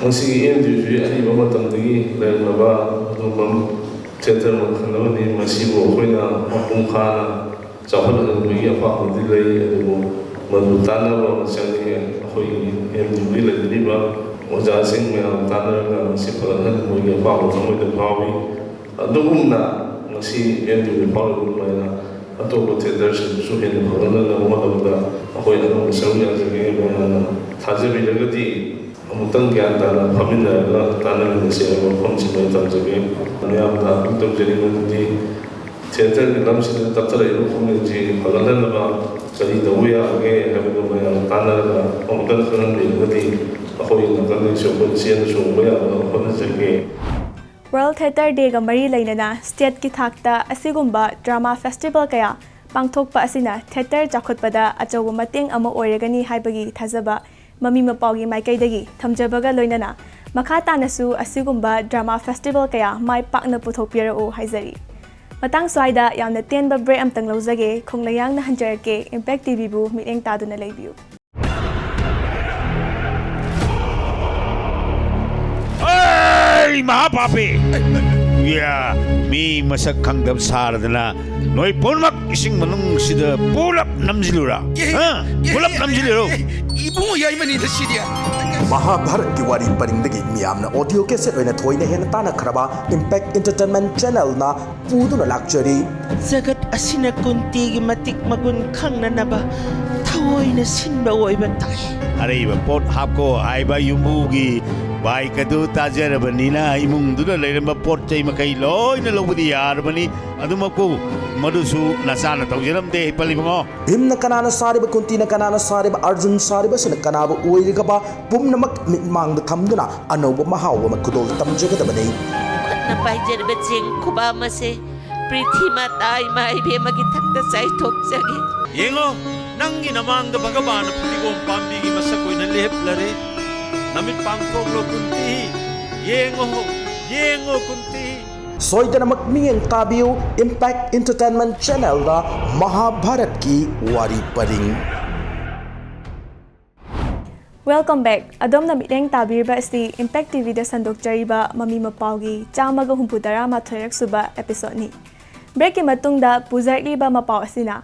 ꯃꯁꯤꯒꯤ ꯑꯦꯝ ꯗꯤ ꯌꯨ ꯁꯤ ꯑꯔꯤꯕ ꯃꯇꯝꯗꯒꯤ ꯂꯩꯔꯛꯂꯕ ꯑꯗꯨꯒꯨꯝꯕ ꯊꯤꯌꯦꯇꯔ ꯃꯈꯜ ꯑꯃꯅꯤ꯫ ꯃꯁꯤꯕꯨ ꯑꯩꯈꯣꯏꯅ ꯃꯄꯨꯡ ꯐꯥꯅ ꯆꯥꯎꯈꯠꯍꯟꯕꯒꯤ ꯑꯄꯥꯝꯕꯗꯤ ꯂꯩ, ꯑꯗꯨꯕꯨ ꯃꯗꯨ ꯇꯥꯟꯅꯕ ꯑꯃ ꯆꯪꯉꯤ꯫ ꯑꯩꯈꯣꯏꯒꯤ ꯑꯦꯝ ꯗꯤ ꯌꯨꯒꯤ ꯂꯩꯕꯤꯔꯤꯕ ꯑꯣꯖꯥꯁꯤꯡ ꯃꯌꯥꯝ ꯇꯥꯟꯅꯔꯒ ꯃꯁꯤ ꯐꯒꯠꯍꯟꯅꯕꯒꯤ ꯑꯄꯥꯝꯕ ꯊꯃꯣꯏꯗ ꯐꯥꯎꯏ꯫ ꯑꯗꯨꯒꯨꯝꯅ ꯉꯁꯤ ꯑꯦꯝ ꯗꯤ ꯌꯨꯗ ꯐꯥꯎꯔꯤꯕ ꯑꯗꯨꯃꯥꯏꯅ ꯑꯇꯣꯞꯄ ꯊꯤꯌꯦꯇꯔꯁꯤꯡꯗꯁꯨ ꯍꯦꯟꯅ ꯐꯒꯠꯍꯟꯅꯕ ꯍꯣꯠꯅꯕꯗ ꯑꯩꯈꯣꯏ ꯑꯉꯝꯕ ꯁꯔꯨꯛ ꯌꯥꯖꯒꯦ꯫ ꯃꯌꯥꯝꯅ ꯊꯥꯖꯕꯤꯔꯒꯗꯤ ꯑꯃꯨꯛꯇꯪ ꯒ꯭ꯌꯥꯟ ꯇꯥꯅ ꯐꯝꯃꯤꯟꯅꯔꯒ ꯇꯥꯟꯅꯃꯤꯟꯅꯁꯤ ꯍꯥꯏꯕ ꯋꯥꯐꯝꯁꯤꯃ ꯑꯩ ꯊꯝꯖꯒꯦ꯫ ꯃꯌꯥꯝꯅ ꯑꯗꯨꯝ ꯇꯧꯖꯅꯤꯡꯕꯗꯨꯗꯤ ꯊꯤꯌꯦꯇꯔꯒꯤ ꯂꯝꯁꯤꯗ ꯇꯞꯊꯔꯛꯏꯕ ꯈꯣꯡꯖꯦꯜꯁꯤ ꯐꯒꯠꯍꯟꯅꯕ ꯀꯔꯤ ꯇꯧꯕ ꯌꯥꯕꯒꯦ ꯍꯥꯏꯕꯗꯨ ꯃꯌꯥꯝ ꯇꯥꯟꯅꯔꯒ ꯑꯃꯨꯛꯇꯪ ꯈꯪꯍꯟꯕꯤꯔꯒꯗꯤ ꯑꯩꯈꯣꯏꯒꯤ ꯅꯥꯀꯟꯗꯒꯤꯁꯨ ꯑꯩꯈꯣꯏ ꯆꯦꯟꯕ ꯆꯣꯡꯕ ꯌꯥꯅꯕ ꯍꯣꯠꯅꯖꯒꯦ꯫ World Theatre Day ꯒ ꯃꯔꯤ ꯂꯩꯅꯅ ꯁ꯭ꯇꯦꯠꯀꯤ ꯊꯥꯛꯇ ꯑꯁꯤꯒꯨꯝꯕ ꯗ꯭ꯔꯥꯃꯥ ꯐꯦꯁꯇꯤꯚꯦꯜ ꯀꯌꯥ ꯄꯥꯡꯊꯣꯛꯄ ꯑꯁꯤꯅ ꯊꯤꯌꯦꯇꯔ ꯆꯥꯎꯈꯠꯄꯗ ꯑꯆꯧꯕ ꯃꯇꯦꯡ ꯑꯃ ꯑꯣꯏꯔꯒꯅꯤ ꯍꯥꯏꯕꯒꯤ ꯊꯥꯖꯕ ꯃꯃꯤ ꯃꯄꯥꯎꯒꯤ ꯃꯥꯏꯀꯩꯗꯒꯤ ꯊꯝꯖꯕꯒ ꯂꯣꯏꯅꯅ ꯃꯈꯥ ꯇꯥꯅꯁꯨ ꯑꯁꯤꯒꯨꯝꯕ ꯗ꯭ꯔꯃꯥ ꯐꯦꯁꯇꯤꯚꯦꯜ ꯀꯌꯥ ꯃꯥꯏ ꯄꯥꯛꯅ ꯄꯨꯊꯣꯛꯄꯤꯔꯛꯎ ꯍꯥꯏꯖꯔꯤ꯫ ꯃꯇꯥꯡ ꯁ꯭ꯋꯥꯏꯗ ꯌꯥꯝꯅ ꯇꯦꯟꯕ ꯕ꯭ꯔꯦꯛ ꯑꯃꯇꯪ ꯂꯧꯖꯒꯦ꯫ ꯈꯣꯡꯂꯩꯌꯥꯡꯅ ꯍꯟꯖꯔꯛꯀꯦ꯫ ꯏꯝꯄꯦꯛ ꯇꯤꯚꯤꯕꯨ ꯃꯤꯠꯌꯦꯡ ꯇꯥꯗꯨꯅ ꯂꯩꯕꯤꯌꯨ꯫ ꯑꯩ ꯃꯍꯥꯄꯥꯄꯤ! ꯌꯥ, ꯃꯤ ꯃꯁꯛ ꯈꯪꯗꯕ ꯁꯥꯔꯗꯅ ꯅꯣꯏ ꯄꯨꯝꯅꯃꯛ ꯏꯁꯤꯡ ꯃꯅꯨꯡꯁꯤꯗ ꯄꯨꯂꯞ ꯅꯝꯁꯤꯜꯂꯨꯔꯥ? ꯍꯥ? ꯄꯨꯂꯞ ꯅꯝꯁꯤꯜꯂꯨꯔꯣ? ꯏꯕꯨꯡꯉꯣ ꯌꯥꯏꯃꯅꯤꯗ ꯁꯤꯗꯤ꯫ ꯃꯍꯥꯚꯥꯔꯠꯀꯤ ꯋꯥꯔꯤ ꯄꯔꯤꯡꯗꯒꯤ ꯃꯤꯌꯥꯝꯅ ꯑꯣꯗꯤꯑꯣ ꯀꯦꯁꯦꯠ ꯑꯣꯏꯅ ꯊꯣꯏꯅ ꯍꯦꯟꯅ ꯇꯥꯟꯅꯈ꯭ꯔꯕ ꯏꯝꯄꯦꯛ ꯏꯟꯇꯔꯇꯦꯟꯃꯦꯟ ꯆꯦꯅꯦꯜꯅ ꯄꯨꯗꯨꯅ ꯂꯥꯛꯆꯔꯤ꯫ ꯖꯒꯠ ꯑꯁꯤꯅ ꯀꯨꯟꯇꯤꯒꯤ ꯃꯇꯤꯛ ꯃꯒꯨꯟ ꯈꯪꯅꯅꯕ ꯊꯑꯣꯏꯅ ꯁꯤꯟꯕ ꯑꯣꯏꯕ ꯇꯥꯏ꯫ ꯑꯔꯩꯕ ꯄꯣꯠ ꯍꯥꯞꯀꯣ ꯍꯥꯏꯕ ꯌꯨꯝꯕꯨꯒꯤ ꯕꯥꯏꯛ ꯑꯗꯨ ꯇꯥꯖꯔꯕꯅꯤꯅ ꯏꯃꯨꯡꯗꯨꯗ ꯂꯩꯔꯝꯕ ꯄꯣꯠ ꯆꯩ ꯃꯈꯩ ꯂꯣꯏꯅ ꯂꯧꯕꯗꯤ ꯌꯥꯔꯕꯅꯤ꯫ ꯑꯗꯨꯃꯛꯄꯨ ꯃꯗꯨꯁꯨ ꯅꯆꯥꯅ ꯇꯧꯖꯔꯝꯗꯦ ꯍꯤꯄꯜ ꯏꯕꯨꯡꯉꯣ꯫ ꯚꯤꯝꯅ ꯀꯅꯥꯅ ꯁꯥꯔꯤꯕ, ꯀꯨꯟꯇꯤꯅ ꯀꯅꯥꯅ ꯁꯥꯔꯤꯕ, ꯑꯔꯖꯨꯟ ꯁꯥꯔꯤꯕꯁꯤꯅ ꯀꯅꯥꯕꯨ ꯑꯣꯏꯔꯤꯒꯕ ꯄꯨꯝꯅꯃꯛ ꯃꯤꯠꯃꯥꯡꯗ ꯊꯝꯗꯨꯅ ꯑꯅꯧꯕ ꯃꯍꯥꯎ ꯑꯃ ꯈꯨꯗꯣꯜ ꯇꯝꯖꯒꯗꯕꯅꯤ꯫ ꯈꯨꯠꯅ ꯄꯥꯏꯖꯔꯤꯕ ꯆꯦꯡ ꯈꯨꯕꯥꯝ ꯑꯁꯦ ꯄ꯭ꯔꯤꯊꯤ ꯃꯥꯇꯥ ꯏꯃꯥ ꯏꯕꯦꯝꯃꯒꯤ ꯊꯛꯇ ꯆꯥꯏꯊꯣꯛꯆꯒꯦ꯫ ꯌꯦꯡꯉꯣ, ꯅꯪꯒꯤ ꯅꯃꯥꯡꯗ ꯚꯒꯕꯥꯟꯅ ꯐꯗꯤꯒꯣꯝ ꯄꯥꯝꯕꯤꯒꯤ ꯃꯁꯛ ꯑꯣꯏꯅ ꯂꯦꯞꯂꯔꯦ꯫ ꯅꯃꯤꯠ ꯄꯥꯡꯊꯣꯛꯂꯣ ꯀꯨꯟꯇꯤ, ꯌꯦꯡꯉꯣ, ꯌꯦꯡꯉꯣ ꯀꯨꯟꯇꯤ꯫ ꯁꯣꯏꯗꯅꯃꯛ ꯃꯤꯠꯌꯦꯡ ꯇꯥꯕꯤꯌꯨ ꯏꯝꯄꯦꯛ ꯏꯟꯇꯔꯇꯦꯟꯃꯦꯟ ꯆꯦꯅꯦꯜꯗ ꯃꯍꯥꯚꯥꯔꯠꯀꯤ ꯋꯥꯔꯤ ꯄꯔꯤꯡ꯫ Welcome back꯫ ꯑꯗꯣꯝꯅ ꯃꯤꯠꯌꯦꯡ ꯇꯥꯕꯤꯔꯤꯕ ꯑꯁꯤ ꯏꯝꯄꯦꯛ ꯇꯤꯚꯤꯗ ꯁꯟꯗꯣꯛꯆꯔꯤꯕ ꯃꯃꯤ ꯃꯄꯥꯎꯒꯤ ꯆꯥꯝꯃꯒ ꯍꯨꯝꯐꯨ ꯇꯔꯥ ꯃꯥꯊꯣꯏꯔꯛ ꯁꯨꯕ ꯑꯦꯄꯤꯁꯣꯗꯅꯤ꯫ ꯕ꯭ꯔꯦꯛꯀꯤ ꯃꯇꯨꯡꯗ ꯄꯨꯖꯔꯛꯂꯤꯕ ꯃꯄꯥꯎ ꯑꯁꯤꯅ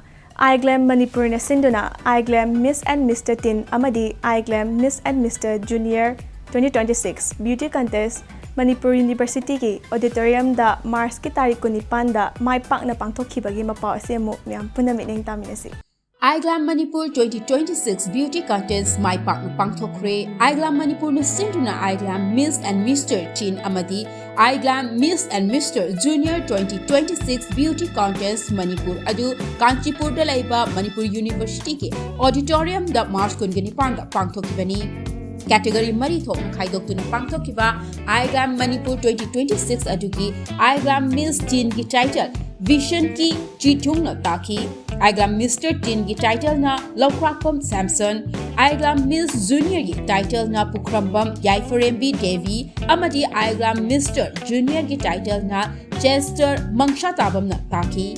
ꯑꯥꯏ ꯒ꯭ꯂꯦꯝ ꯃꯅꯤꯄꯨꯔꯅ ꯁꯤꯟꯗꯨꯅ ꯑꯥꯏ glam miss and mister teen ꯑꯃꯗꯤ I glam miss and mister junior twenty twenty six beauty contest Manipur ꯌꯨꯅꯤꯚꯔꯁꯤꯇꯤꯒꯤ ꯑꯣꯗꯤꯇꯣꯔꯤꯌꯝꯗ ꯃꯥꯔꯆꯀꯤ ꯇꯥꯔꯤꯛ ꯀꯨꯟꯅꯤꯄꯥꯟꯗ ꯃꯥꯏ ꯄꯥꯛꯅ ꯄꯥꯡꯊꯣꯛꯈꯤꯕꯒꯤ ꯃꯄꯥꯎ ꯑꯁꯤ ꯑꯃꯨꯛ ꯃꯌꯥꯝ ꯄꯨꯟꯅ ꯃꯤꯠꯌꯦꯡ ꯇꯥꯃꯤꯟꯅꯁꯤ꯫ ꯑꯥꯏ ꯒ꯭ꯂꯥꯝ Manipur twenty twenty six beauty contest ꯃꯥꯏ ꯄꯥꯛꯅ ꯄꯥꯡꯊꯣꯛꯈ꯭ꯔꯦ꯫ ꯑꯥꯏ ꯒ꯭ꯂꯥꯝ ꯃꯅꯤꯄꯨꯔꯅ ꯁꯤꯟꯗꯨꯅ ꯑꯥꯏ glam miss and mister teen ꯑꯃꯗꯤ I glam miss and mister junior twenty twenty six beauty contest Manipur ꯑꯗꯨ ꯀꯥꯟꯆꯤꯄꯨꯔꯗ ꯂꯩꯕ ꯃꯅꯤꯄꯨꯔ ꯌꯨꯅꯤꯚꯔꯁꯤꯇꯤꯒꯤ ꯑꯣꯗꯤꯇꯣꯔꯤꯌꯝꯗ ꯃꯥꯔꯆ ꯀꯨꯟꯒ ꯅꯤꯄꯥꯟꯗ ꯄꯥꯡꯊꯣꯛꯈꯤꯕꯅꯤ꯫ ꯀꯦꯇꯦꯒꯣꯔꯤ ꯃꯔꯤ ꯊꯣꯛꯅ ꯈꯥꯏꯗꯣꯛꯇꯨꯅ ꯄꯥꯡꯊꯣꯛꯈꯤꯕ ꯑꯥꯏ ꯒ꯭ꯂꯥꯝ ꯃꯅꯤꯄꯨꯔ twenty twenty six ꯑꯗꯨꯒꯤ ꯑꯥꯏ ꯒ꯭ꯂꯥꯝ ꯃꯤꯁ ꯇꯤꯟꯒꯤ ꯇꯥꯏꯇꯜ ꯚꯤꯁꯟꯀꯤ ꯆꯤꯊꯨꯡꯅ ꯇꯥꯈꯤ꯫ ꯑꯥꯏꯒ꯭ꯂꯥꯝ ꯃꯤꯁꯇꯔ ꯇꯤꯟꯒꯤ ꯇꯥꯏꯇꯜꯅ ꯂꯧꯈ꯭ꯔꯥꯛꯄꯝ ꯁꯦꯝꯁꯟ, ꯑꯥꯏꯒ꯭ꯂꯥꯝ ꯃꯤꯁ ꯖꯨꯅꯤꯌꯔꯒꯤ ꯇꯥꯏꯇꯜꯅ ꯄꯨꯈ꯭ꯔꯝꯕꯝ ꯌꯥꯏꯐꯔꯦꯝꯕꯤ ꯗꯦꯕꯤ ꯑꯃꯗꯤ ꯑꯥꯏꯒ꯭ꯂꯥꯝ ꯃꯤꯁꯇꯔ ꯖꯨꯅꯤꯌꯔꯒꯤ ꯇꯥꯏꯇꯜꯅ ꯆꯦꯁꯇꯔ ꯃꯪꯁꯥꯇꯥꯕꯝꯅ ꯇꯥꯈꯤ꯫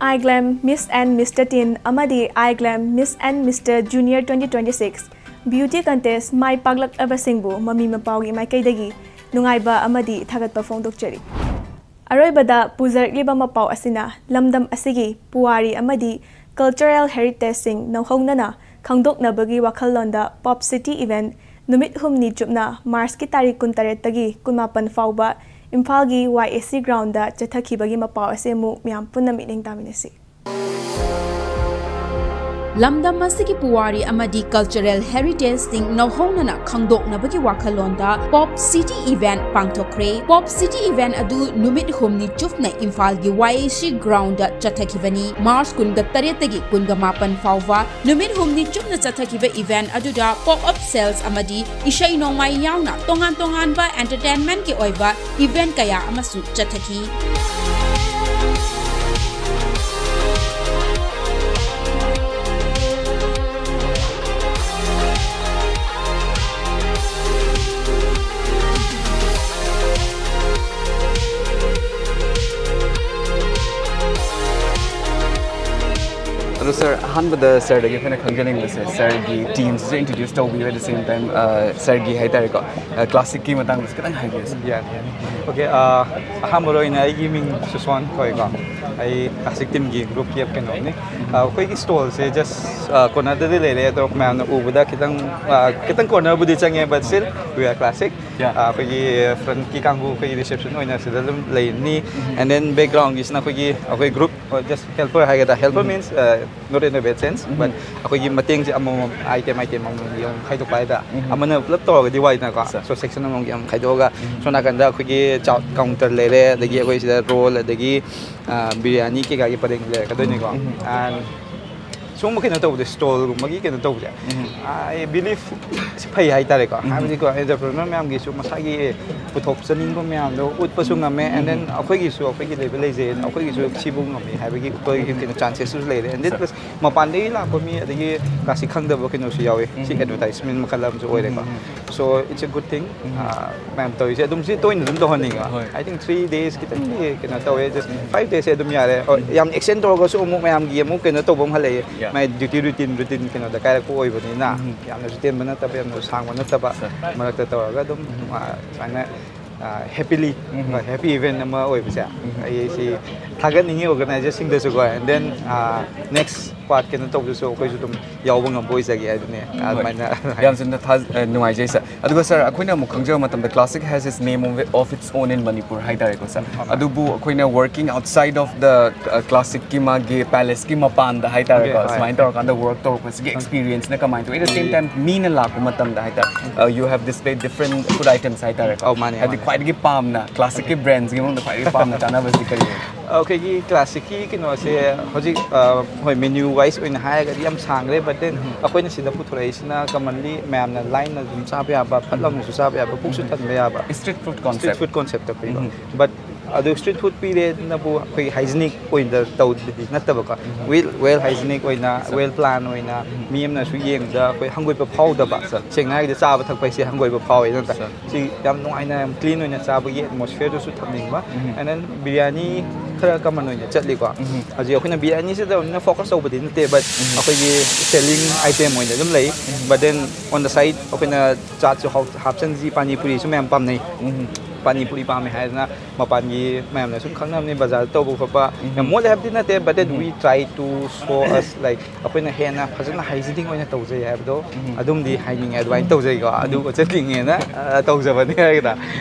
iGLAM Miss and Mister Teen ꯑꯃꯗꯤ iGLAM Miss and Mister Junior twenty twenty six Beauty Contest ꯃꯥꯏ ꯄꯥꯛꯂꯛꯂꯕꯁꯤꯡꯕꯨ ꯃꯃꯤ ꯃꯄꯥꯎꯒꯤ ꯃꯥꯏꯀꯩꯗꯒꯤ ꯅꯨꯡꯉꯥꯏꯕ ꯑꯃꯗꯤ ꯊꯥꯒꯠꯄ ꯐꯣꯡꯗꯣꯛꯆꯔꯤ꯫ ꯑꯔꯣꯏꯕꯗ ꯄꯨꯖꯔꯛꯂꯤꯕ ꯃꯄꯥꯎ ꯑꯁꯤꯅ ꯂꯝꯗꯝ ꯑꯁꯤꯒꯤ ꯄꯨꯋꯥꯔꯤ ꯑꯃꯗꯤ cultural heritageꯁꯤꯡ ꯅꯧꯍꯧꯅꯅ ꯈꯪꯗꯣꯛꯅꯕꯒꯤ ꯋꯥꯈꯜꯂꯣꯟꯗ Pop City Event ꯅꯨꯃꯤꯠ ꯍꯨꯝꯅꯤ ꯆꯨꯞꯅ ꯃꯥꯔꯆꯀꯤ ꯇꯥꯔꯤꯛ ꯀꯨꯟꯇꯔꯦꯠꯇꯒꯤ ꯀꯨꯟꯃꯥꯄꯟ ꯐꯥꯎꯕ ꯏꯝꯐꯥꯜꯒꯤ Y A C groundꯗ ꯆꯠꯊꯈꯤꯕꯒꯤ ꯃꯄꯥꯎ ꯑꯁꯤ ꯑꯃꯨꯛ ꯃꯌꯥꯝ ꯄꯨꯟꯅ ꯃꯤꯠꯌꯦꯡ ꯇꯥꯃꯤꯟꯅꯁꯤ꯫ ꯂꯝꯗꯝ ꯑꯁꯤꯒꯤ ꯄꯨꯋꯥꯔꯤ ꯑꯃꯗꯤ cultural heritageꯁꯤꯡ ꯅꯧꯍꯧꯅꯅ ꯈꯪꯗꯣꯛꯅꯕꯒꯤ ꯋꯥꯈꯜꯂꯣꯟꯗ Pop City Event ꯄꯥꯡꯊꯣꯛꯈ꯭ꯔꯦ꯫ Pop City Event ꯑꯗꯨ ꯅꯨꯃꯤꯠ ꯍꯨꯝꯅꯤ ꯆꯨꯞꯅ ꯏꯝꯐꯥꯜꯒꯤ Y A C groundꯗ ꯆꯠꯊꯈꯤꯕꯅꯤ꯫ ꯃꯥꯔꯆ ꯀꯨꯟꯒ ꯇꯔꯦꯠꯇꯒꯤ ꯀꯨꯟꯒ ꯃꯥꯄꯟ ꯐꯥꯎꯕ ꯅꯨꯃꯤꯠ ꯍꯨꯝꯅꯤ ꯆꯨꯞꯅ ꯆꯠꯊꯈꯤꯕ event ꯑꯗꯨꯗ pop up sales ꯑꯃꯗꯤ ꯏꯁꯩ ꯅꯣꯡꯃꯥꯏ ꯌꯥꯎꯅ ꯇꯣꯉꯥꯟ ꯇꯣꯉꯥꯟꯕ entertainmentꯀꯤ ꯑꯣꯏꯕ event ꯀꯌꯥ ꯑꯃꯁꯨ ꯆꯠꯊꯈꯤ꯫ ꯑꯗꯣ ꯁꯥꯔ, ꯑꯍꯥꯟꯕꯗ ꯁꯥꯔꯗꯒꯤ ꯑꯩꯈꯣꯏꯅ ꯈꯪꯖꯅꯤꯡꯕꯁꯦ, ꯁꯥꯔꯒꯤ teamꯁꯤꯁꯨ introduce ꯇꯧꯕꯤꯌꯨ, at the same time ꯁꯥꯔꯒꯤ ꯍꯥꯏꯇꯥꯔꯦꯀꯣ, classicꯀꯤ ꯃꯇꯥꯡꯗꯁꯨ ꯈꯤꯇꯪ ꯍꯥꯏꯕꯤꯌꯨ ꯁꯥꯔ꯫ ꯌꯥꯅꯤ, ꯌꯥꯅꯤ꯫ Okay, ꯑꯍꯥꯟꯕ ꯑꯣꯏꯅ ꯑꯩꯒꯤ ꯃꯤꯡ ꯁꯨꯁꯣꯟ ꯀꯧꯏꯀꯣ꯫ ꯑꯩ classic teamꯒꯤ groupꯀꯤ ꯀꯩꯅꯣꯅꯤ꯫ ꯑꯩꯈꯣꯏꯒꯤ stallꯁꯦ just cornerꯗꯗꯤ ꯂꯩꯔꯦ, ꯑꯗꯣ ꯃꯌꯥꯝꯅ ꯎꯕꯗ ꯈꯤꯇꯪ, ꯈꯤꯇꯪ cornerꯕꯨꯗꯤ ꯆꯪꯉꯦ, but still we are classic꯫ ꯑꯩꯈꯣꯏꯒꯤ frontꯀꯤ ꯀꯥꯡꯕꯨ ꯑꯩꯈꯣꯏꯒꯤ reception ꯑꯣꯏꯅ ꯁꯤꯗ ꯑꯗꯨꯝ ꯂꯩꯅꯤ꯫ And then backgroundꯒꯤꯁꯤꯅ ꯑꯩꯈꯣꯏꯒꯤ, ꯑꯩꯈꯣꯏ group, just helper ꯍꯥꯏꯒꯗ꯭ꯔꯥ, helper means not in a bad sense, but ꯑꯩꯈꯣꯏꯒꯤ ꯃꯇꯦꯡꯁꯦ ꯑꯃꯃꯝ, item item ꯑꯃꯃꯝꯒꯤ ꯑꯃꯨꯛ ꯈꯥꯏꯗꯣꯛꯄ ꯍꯥꯏꯇꯥꯔꯦ꯫ ꯑꯃꯅ ꯄꯨꯂꯞ ꯇꯧꯔꯒꯗꯤ ꯋꯥꯏꯗꯅꯀꯣ꯫ So section ꯑꯃꯃꯝꯒꯤ ꯑꯃꯨꯛ ꯈꯥꯏꯗꯣꯛꯑꯒ ꯁꯣꯝ ꯅꯥꯀꯟꯗ ꯑꯩꯈꯣꯏꯒꯤ ꯆꯥꯛ counter ꯂꯩꯔꯦ, ꯑꯗꯒꯤ ꯑꯩꯈꯣꯏ ꯁꯤꯗ roll, ꯑꯗꯒꯤ ꯕꯤꯔꯌꯥꯅꯤ ꯀꯩꯀꯥꯒꯤ ꯄꯔꯦꯡ ꯂꯩꯔꯛꯀꯗꯣꯏꯅꯤꯀꯣ꯫ And ꯁꯨꯝꯕ ꯀꯩꯅꯣ ꯇꯧꯕꯗ, ꯁ꯭ꯇꯣꯜꯒꯨꯝꯕꯒꯤ ꯀꯩꯅꯣ ꯇꯧꯕꯁꯦ, I believe ꯁꯤ ꯐꯩ ꯍꯥꯏꯇꯥꯔꯦꯀꯣ꯫ ꯍꯥꯏꯕꯗꯤꯀꯣ, ꯑꯦꯟꯇꯔꯄ꯭ꯔꯦꯅꯔ ꯃꯌꯥꯝꯒꯤꯁꯨ ꯃꯁꯥꯒꯤ ꯄꯨꯊꯣꯛꯆꯅꯤꯡꯕ ꯃꯌꯥꯝꯗꯣ ꯎꯠꯄꯁꯨ ꯉꯝꯃꯦ, and then ꯑꯩꯈꯣꯏꯒꯤꯁꯨ, ꯑꯩꯈꯣꯏꯒꯤ ꯂꯩꯕ ꯂꯩꯖꯩ, ꯑꯩꯈꯣꯏꯒꯤꯁꯨ ꯁꯤꯕꯨ ꯉꯝꯃꯤ ꯍꯥꯏꯕꯒꯤ ꯑꯩꯈꯣꯏꯒꯤ ꯀꯩꯅꯣ ꯆꯥꯟꯁꯦꯁꯁꯨ ꯂꯩꯔꯦ꯫ And then plus ꯃꯄꯥꯟꯗꯒꯤ ꯂꯥꯛꯄ ꯃꯤ, ꯑꯗꯒꯤ ꯀ꯭ꯂꯥꯁꯤꯛ ꯈꯪꯗꯕ ꯀꯩꯅꯣꯁꯨ ꯌꯥꯎꯋꯤ꯫ ꯁꯤ ꯑꯦꯗꯚꯔꯇꯥꯏꯁꯃꯦꯟ ꯃꯈꯜ ꯑꯃꯁꯨ ꯑꯣꯏꯔꯦꯀꯣ꯫ So it's a good thing꯫ ꯃꯌꯥꯝ ꯇꯧꯔꯤꯁꯦ ꯑꯗꯨꯝ ꯁꯤ ꯇꯣꯏꯅ ꯑꯗꯨꯝ ꯇꯧꯍꯟꯅꯤꯡꯉꯦ꯫ ꯍꯣꯏ꯫ I think three days ꯈꯤꯇꯪꯗꯤ ꯀꯩꯅꯣ ꯇꯧꯋꯦ, just five days ꯑꯗꯨꯝ ꯌꯥꯔꯦ꯫ ꯍꯣꯏ, ꯌꯥꯝ ꯑꯦꯛꯁꯇꯦꯟ ꯇꯧꯔꯒꯁꯨ ꯑꯃꯨꯛ ꯃꯌꯥꯝꯒꯤ ꯑꯃꯨꯛ ꯀꯩꯅꯣ ꯇꯧꯕ ꯑꯃ ꯍꯜꯂꯛꯑꯦ꯫ Yeah. ꯃꯥꯏ ꯗ꯭ꯌꯨꯇꯤ ꯔꯨꯇꯤꯟ ꯔꯨꯇꯤꯟ ꯀꯩꯅꯣꯗ ꯀꯥꯏꯔꯛꯄ ꯑꯣꯏꯕꯅꯤꯅ, ꯌꯥꯝꯅꯁꯨ ꯇꯦꯟꯕ ꯅꯠꯇꯕ, ꯌꯥꯝꯅꯁꯨ ꯁꯥꯡꯕ ꯅꯠꯇꯕ, ꯃꯔꯛꯇ ꯇꯧꯔꯒ ꯑꯗꯨꯝ, ꯑ, ꯁꯨꯃꯥꯏꯅ ꯍꯦꯄꯤꯂꯤ ꯍꯦꯄꯤ ꯏꯚꯦꯟ ꯑꯃ ꯑꯣꯏꯕꯁꯦ ꯑꯩ ꯁꯤ ꯊꯥꯒꯠꯅꯤꯡꯉꯤ ꯑꯣꯔꯒꯅꯥꯏꯖꯔꯁꯤꯡꯗꯁꯨꯀꯣ꯫ And then next part ꯀꯩꯅꯣ ꯇꯧꯕꯗꯁꯨ ꯑꯩꯈꯣꯏꯁꯨ ꯑꯗꯨꯝ ꯌꯥꯎꯕ ꯉꯝꯕ ꯑꯣꯏꯖꯒꯦ ꯍꯥꯏꯗꯨꯅꯦ꯫ ꯑꯗꯨꯃꯥꯏꯅ ꯌꯥꯝ ꯆꯨꯝꯅ ꯊꯥ- ꯑ, ꯅꯨꯡꯉꯥꯏꯖꯩ ꯁꯥꯔ꯫ ꯑꯗꯨꯒ ꯁꯥꯔ, ꯑꯩꯈꯣꯏꯅ ꯑꯃꯨꯛ ꯈꯪꯖꯕ ꯃꯇꯝꯗ classic has its name of its own in Manipur ꯍꯥꯏꯇꯥꯔꯦꯀꯣ ꯁꯥꯔ꯫ ꯑꯗꯨꯕꯨ ꯑꯩꯈꯣꯏꯅ working outside of the classic ꯀꯤ ꯃꯥꯒꯤ ꯄꯦꯂꯦꯁꯀꯤ ꯃꯄꯥꯟꯗ ꯍꯥꯏꯇꯥꯔꯦꯀꯣ, Okay, ꯍꯣꯏ꯫ ꯁꯨꯃꯥꯏꯅ ꯇꯧꯔꯀꯥꯟꯗ ꯋꯔꯛ ꯇꯧꯔꯛꯄꯁꯤꯒꯤ ꯑꯦꯛꯁꯄꯤꯔꯤꯌꯦꯟꯁꯅ ꯀꯃꯥꯏꯅ ꯇꯧꯏ? At the same time ꯃꯤꯅ ꯂꯥꯛꯄ ꯃꯇꯝꯗ ꯍꯥꯏꯇꯥꯔꯦ, you have displayed different food items ꯍꯥꯏꯇꯥꯔꯦꯀꯣ꯫ ꯑꯧ, ꯃꯥꯅꯦ, ꯍꯥꯏꯗꯤ ꯃꯥꯅꯦ꯫ ꯈ꯭ꯋꯥꯏꯗꯒꯤ ꯄꯥꯝꯅ classic ꯀꯤ brands ꯀꯤ ꯃꯅꯨꯡꯗ ꯈ꯭ꯋꯥꯏꯗꯒꯤ ꯄꯥꯝꯅ ꯆꯥꯅꯕꯁꯤ ꯀꯔꯤ ꯑꯣꯏ? ꯑꯩꯈꯣꯏꯒꯤ ꯀ꯭ꯂꯥꯁꯤꯛꯀꯤ ꯀꯩꯅꯣꯁꯦ ꯍꯧꯖꯤꯛ, ꯑ, ꯍꯣꯏ, ꯃꯦꯅ꯭ꯌꯨ ꯋꯥꯏꯁ ꯑꯣꯏꯅ ꯍꯥꯏꯔꯒꯗꯤ ꯌꯥꯝ ꯁꯥꯡꯈ꯭ꯔꯦ, but then ꯑꯩꯈꯣꯏꯅ ꯁꯤꯗ ꯄꯨꯊꯣꯔꯛꯏꯁꯤꯅ commonly ꯃꯌꯥꯝꯅ ꯂꯥꯏꯅ ꯑꯗꯨꯝ ꯆꯥꯕ ꯌꯥꯕ, ꯐꯠ ꯂꯥꯎꯅꯁꯨ ꯆꯥꯕ ꯌꯥꯕ, ꯄꯨꯛꯁꯨ ꯊꯟꯕ ꯌꯥꯕ Street food street concept. Food concept ꯇ ꯄꯤꯕ꯫ But ꯑꯗꯨ street food ꯄꯤꯔꯦꯅꯕꯨ ꯑꯩꯈꯣꯏ ꯍꯥꯏꯖꯤꯅꯤꯛ ꯑꯣꯏꯅ ꯇꯧꯕꯗꯤ ꯅꯠꯇꯕꯀꯣ, well, well hygienic ꯑꯣꯏꯅ, well plan ꯑꯣꯏꯅ, ꯃꯤ ꯑꯃꯅꯁꯨ ꯌꯦꯡꯕꯗ ꯑꯩꯈꯣꯏ ꯍꯪꯒꯣꯏꯕ ꯐꯥꯎꯗꯕ꯫ ꯁꯦꯡꯅ ꯍꯥꯏꯔꯒꯗꯤ ꯆꯥꯕ ꯊꯛꯄ ꯍꯥꯏꯁꯦ ꯍꯪꯒꯣꯏꯕ ꯐꯥꯎꯋꯦ ꯅꯠꯇ꯭ꯔꯥ? ꯁꯤ ꯌꯥꯝ ꯅꯨꯡꯉꯥꯏꯅ, ꯌꯥꯝ ꯀ꯭ꯂꯤꯟ ꯑꯣꯏꯅ ꯆꯥꯕꯒꯤ ꯑꯦꯠꯃꯣꯁꯐꯤꯌꯔꯗꯨꯁꯨ ꯊꯝꯅꯤꯡꯕ꯫ And then ꯕꯤꯔꯌꯥꯅꯤ ꯈꯔ ꯀꯃꯟ ꯑꯣꯏꯅ ꯆꯠꯂꯤꯀꯣ꯫ ꯍꯧꯖꯤꯛ ꯑꯩꯈꯣꯏꯅ ꯕꯤꯔꯌꯥꯅꯤꯁꯤꯗ ꯑꯣꯏꯅ ꯐꯣꯀꯁ ꯇꯧꯕꯗꯤ ꯅꯠꯇꯦ, but ꯑꯩꯈꯣꯏꯒꯤ ꯁꯦꯂꯤꯡ ꯑꯥꯏꯇꯦꯝ ꯑꯣꯏꯅ ꯑꯗꯨꯝ ꯂꯩ꯫ But then on the side ꯑꯩꯈꯣꯏꯅ ꯆꯥꯠꯁꯨ ꯍꯥꯞ- ꯍꯥꯞꯆꯟꯁꯤ, ꯄꯥꯅꯤ ꯄꯨꯔꯤꯁꯨ ꯃꯌꯥꯝ ꯄꯥꯝꯅꯩ꯫ ꯄꯥꯅꯤ ꯄꯨꯔꯤ ꯄꯥꯝꯃꯦ ꯍꯥꯏꯗꯅ ꯃꯄꯥꯟꯒꯤ ꯃꯌꯥꯝꯅ ꯁꯨꯝ ꯈꯪꯅꯕꯅꯤ, ꯕꯖꯥꯔꯗ ꯇꯧꯕ ꯈꯣꯠꯄ ꯌꯥꯝ ꯃꯣꯠꯂꯦ ꯍꯥꯏꯕꯗꯤ ꯅꯠꯇꯦ, but then we try to show us, like, ꯑꯩꯈꯣꯏꯅ ꯍꯦꯟꯅ ꯐꯖꯅ ꯍꯥꯏꯖꯤꯅꯤꯛ ꯑꯣꯏꯅ ꯇꯧꯖꯩ ꯍꯥꯏꯕꯗꯣ ꯑꯗꯨꯝꯗꯤ ꯍꯥꯏꯅꯤꯡꯉꯦ, ꯑꯗꯨꯃꯥꯏꯅ ꯇꯧꯖꯩꯀꯣ꯫ ꯑꯗꯨ ꯎꯠꯆꯅꯤꯡꯉꯦꯅ, ꯑ, ꯇꯧꯖꯕꯅꯤ ꯍꯥꯏꯒꯗ꯭ꯔꯥ꯫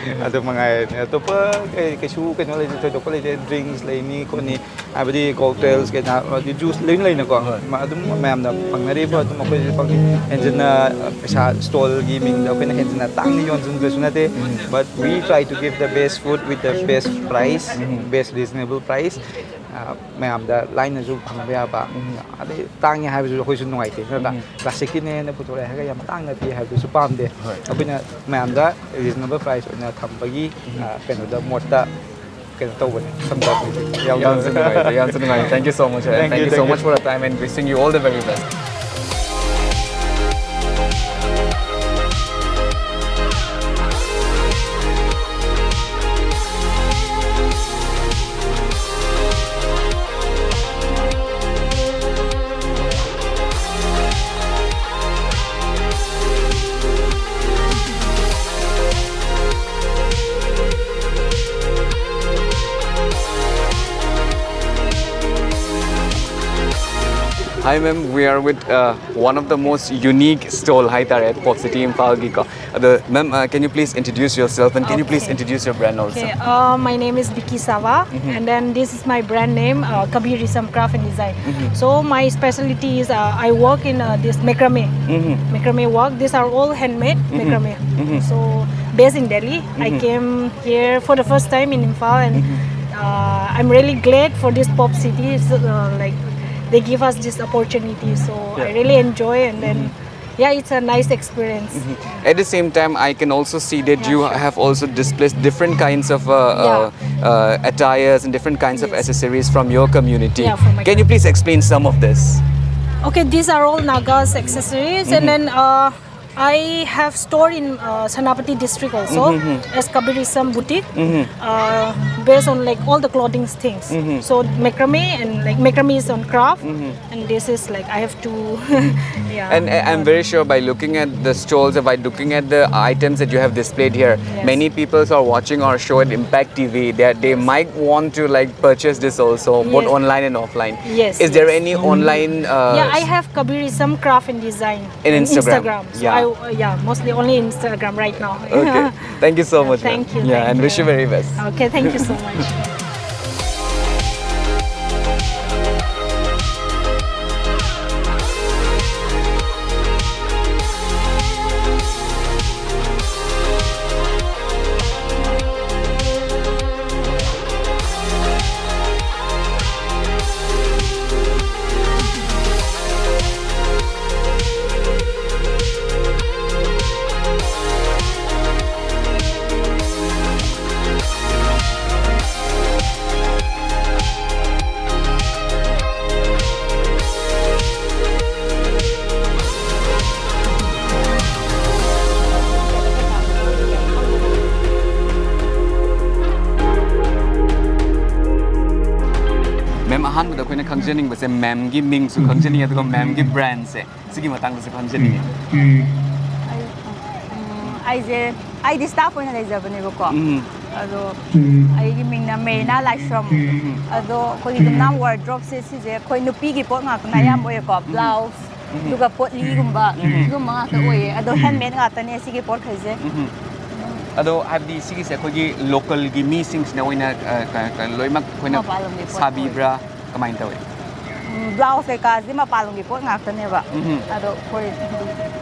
ꯑꯗꯨ ꯃꯉꯥꯏꯔꯦ, ꯑꯇꯣꯞꯄ ꯀꯩ- ꯀꯩꯁꯨ ꯀꯩꯅꯣ ꯂꯩꯇꯦ, ꯊꯣꯏꯗꯣꯛꯄ ꯂꯩꯇꯦ꯫ ꯗ꯭ꯔꯤꯡꯁ ꯂꯩꯅꯤ ꯈꯣꯠꯅꯤ ꯍꯥꯏꯕꯗꯤ ꯀꯣꯛꯇꯦꯜꯁ ꯀꯩꯅꯥ, ꯑꯗꯨ ꯖꯨꯁ ꯂꯣꯏꯅ ꯂꯩꯅꯀꯣ꯫ ꯑꯗꯨꯝ ꯃꯌꯥꯝꯅ ꯐꯪꯅꯔꯤꯕ ꯑꯗꯨꯝ ꯑꯩꯈꯣꯏꯁꯨ ꯐꯪꯉꯤ꯫ ꯍꯦꯟꯖꯤꯟꯅ ꯄꯩꯁꯥ, ꯁ꯭ꯇꯣꯜꯒꯤ ꯃꯤꯡꯗ ꯑꯩꯈꯣꯏꯅ ꯍꯦꯟꯖꯤꯟꯅ ꯇꯥꯡꯅ ꯌꯣꯟꯁꯤꯟꯕꯁꯨ ꯅꯠꯇꯦ, but we try to give the best food with the best price, best reasonable price꯫ ꯃꯌꯥꯝꯗ ꯂꯥꯏꯅꯁꯨ ꯐꯪꯕ ꯌꯥꯕ, ꯑꯗꯩ ꯇꯥꯡꯉꯦ ꯍꯥꯏꯕꯁꯨ ꯑꯩꯈꯣꯏꯁꯨ ꯅꯨꯡꯉꯥꯏꯇꯦ, ꯅꯠꯇ꯭ꯔꯥ? ꯀ꯭ꯂꯥꯁꯤꯛꯀꯤꯅꯦꯅ ꯄꯨꯊꯣꯔꯛꯑꯦ ꯍꯥꯏꯔꯒ ꯌꯥꯝ ꯇꯥꯡꯅ ꯄꯤ ꯍꯥꯏꯕꯗꯨꯁꯨ ꯄꯥꯝꯗꯦ꯫ ꯑꯩꯈꯣꯏꯅ ꯃꯌꯥꯝꯗ ꯔꯤꯖꯅꯦꯕꯜ ꯄ꯭ꯔꯥꯏꯁ ꯑꯣꯏꯅ ꯊꯝꯕꯒꯤ, ꯑ, ꯀꯩꯅꯣꯗ, ꯃꯣꯠꯇ ꯀꯩꯅꯣ ꯇꯧꯕꯅꯦ, ꯊꯝꯖꯕꯅꯦ꯫ ꯌꯥꯝ ꯌꯥꯝꯅꯁꯨ ꯅꯨꯡꯉꯥꯏꯔꯦ, ꯌꯥꯝꯅꯁꯨ ꯅꯨꯡꯉꯥꯏꯔꯦ꯫ Thank you so much, thank you, thank you so much for your time and wishing you all the very best. Hi, ma'am. We are with uh, one of the most unique stall ꯍꯥꯏ ꯇꯥꯔꯦ, Pop City Imphal ꯒꯤꯀꯣ꯫ ꯑꯗꯣ, ma'am, uh, can you please introduce yourself and can you please Okay. introduce your brand also? Okay, uh, my name is Vicky Sava, and then this is my brand name, uh, Kabir Isam Craft and Design. So my specialty is, uh, I work in, uh, this macrame, macrame work. These are all handmade macrame. So based in Delhi, I came here for the first time in Imphal, and uh, I'm really glad for this Pop City. So, uh, like, they give us this opportunity, so I really enjoy, and then yeah, it's a nice experience. At the same time, I can also see that you Yeah, sure. have also displayed different kinds of uh, uh, Yeah. uh, attires and different kinds of Yes. accessories from your community. Yeah, from my Can you please explain some of this? Okay, these are all Nagas accessories, and then uh, I have store in uh, Senapati district also as Kabir Isam boutique, uh, based on, like, all the clothing things. So macrame and, like, macrame is on craft, and this is, like, I have to, yeah. And I- I'm very sure by looking at the stalls, by looking at the items that you have displayed here, Yes. many people who are watching our show at Impact T V, they, they might want to, like, purchase this also, both Yes. online and offline. Yes, Is there yes. any online? Uh, Yeah, I have Kabir Isam Craft and Design In in Instagram. Instagram. So Yeah. I, uh, yeah, mostly only Instagram right now. Okay. Thank you so much, ma'am. Thank you, Yeah, thank and wish you you. very best. Okay, thank you so much. ꯑꯍꯥꯟꯕꯗ ꯑꯩꯈꯣꯏꯅ ꯈꯪꯖꯅꯤꯡꯕꯁꯦ ꯃꯦꯝꯒꯤ ꯃꯤꯡꯁꯨ ꯈꯪꯖꯅꯤꯡꯉꯤ, ꯑꯗꯨꯒ ꯃꯦꯝꯒꯤ ꯕ꯭ꯔꯥꯟꯁꯦ ꯁꯤꯒꯤ ꯃꯇꯥꯡꯗꯁꯨ ꯈꯪꯖꯅꯤꯡꯉꯤ꯫ ꯑꯩ ꯎꯝ, ꯑꯩꯁꯦ ꯑꯩꯗꯤ ꯁ꯭ꯇꯥꯐ ꯑꯣꯏꯅ ꯂꯩꯖꯕꯅꯦꯕꯀꯣ꯫ ꯎꯝ, ꯑꯗꯣ ꯑꯩꯒꯤ ꯃꯤꯡꯅ ꯃꯦꯔꯤꯅꯥ ꯂꯥꯏꯁ꯭ꯔꯝ꯫ ꯑꯗꯣ ꯑꯩꯈꯣꯏꯒꯤ ꯌꯨꯝꯅꯥꯝ ꯋꯥꯔꯗ꯭ꯔꯣꯞꯁꯦ ꯁꯤꯁꯦ ꯑꯩꯈꯣꯏ ꯅꯨꯄꯤꯒꯤ ꯄꯣꯠ ꯉꯥꯛꯇꯅ ꯑꯌꯥꯝꯕ ꯑꯣꯏꯌꯦꯀꯣ꯫ ꯕ꯭ꯂꯥꯎꯁ, ꯑꯗꯨꯒ ꯄꯣꯠꯂꯤꯒꯨꯝꯕ, ꯁꯤꯒꯨꯝꯕ ꯉꯥꯛꯇ ꯑꯣꯏꯌꯦ꯫ ꯑꯗꯣ ꯍꯦꯟꯃꯦꯗ ꯉꯥꯛꯇꯅꯦ ꯁꯤꯒꯤ ꯄꯣꯠꯈꯩꯁꯦ꯫ ꯎꯝ꯫ ꯑꯗꯣ ꯍꯥꯏꯕꯗꯤ ꯁꯤꯒꯤꯁꯦ ꯑꯩꯈꯣꯏꯒꯤ ꯂꯣꯀꯦꯜꯒꯤ ꯃꯤꯁꯤꯡꯁꯤꯅ ꯑꯣꯏꯅ ꯑ, ꯀ- ꯀ- ꯂꯣꯏꯅꯃꯛ ꯑꯩꯈꯣꯏꯅ ꯃꯄꯥꯟ ꯂꯝꯒꯤ ꯄꯣꯠ ꯁꯥꯕꯤꯕ꯭ꯔꯥ, ꯀꯃꯥꯏꯅ ꯇꯧꯏ? ꯎꯝ, ꯕ꯭ꯂꯥꯎꯁ ꯀꯩꯀꯥꯁꯦ ꯃꯄꯥꯟ ꯂꯝꯒꯤ ꯄꯣꯠ ꯉꯥꯛꯇꯅꯦꯕ꯫ ꯎꯝ꯫ ꯑꯗꯣ ꯑꯩꯈꯣꯏ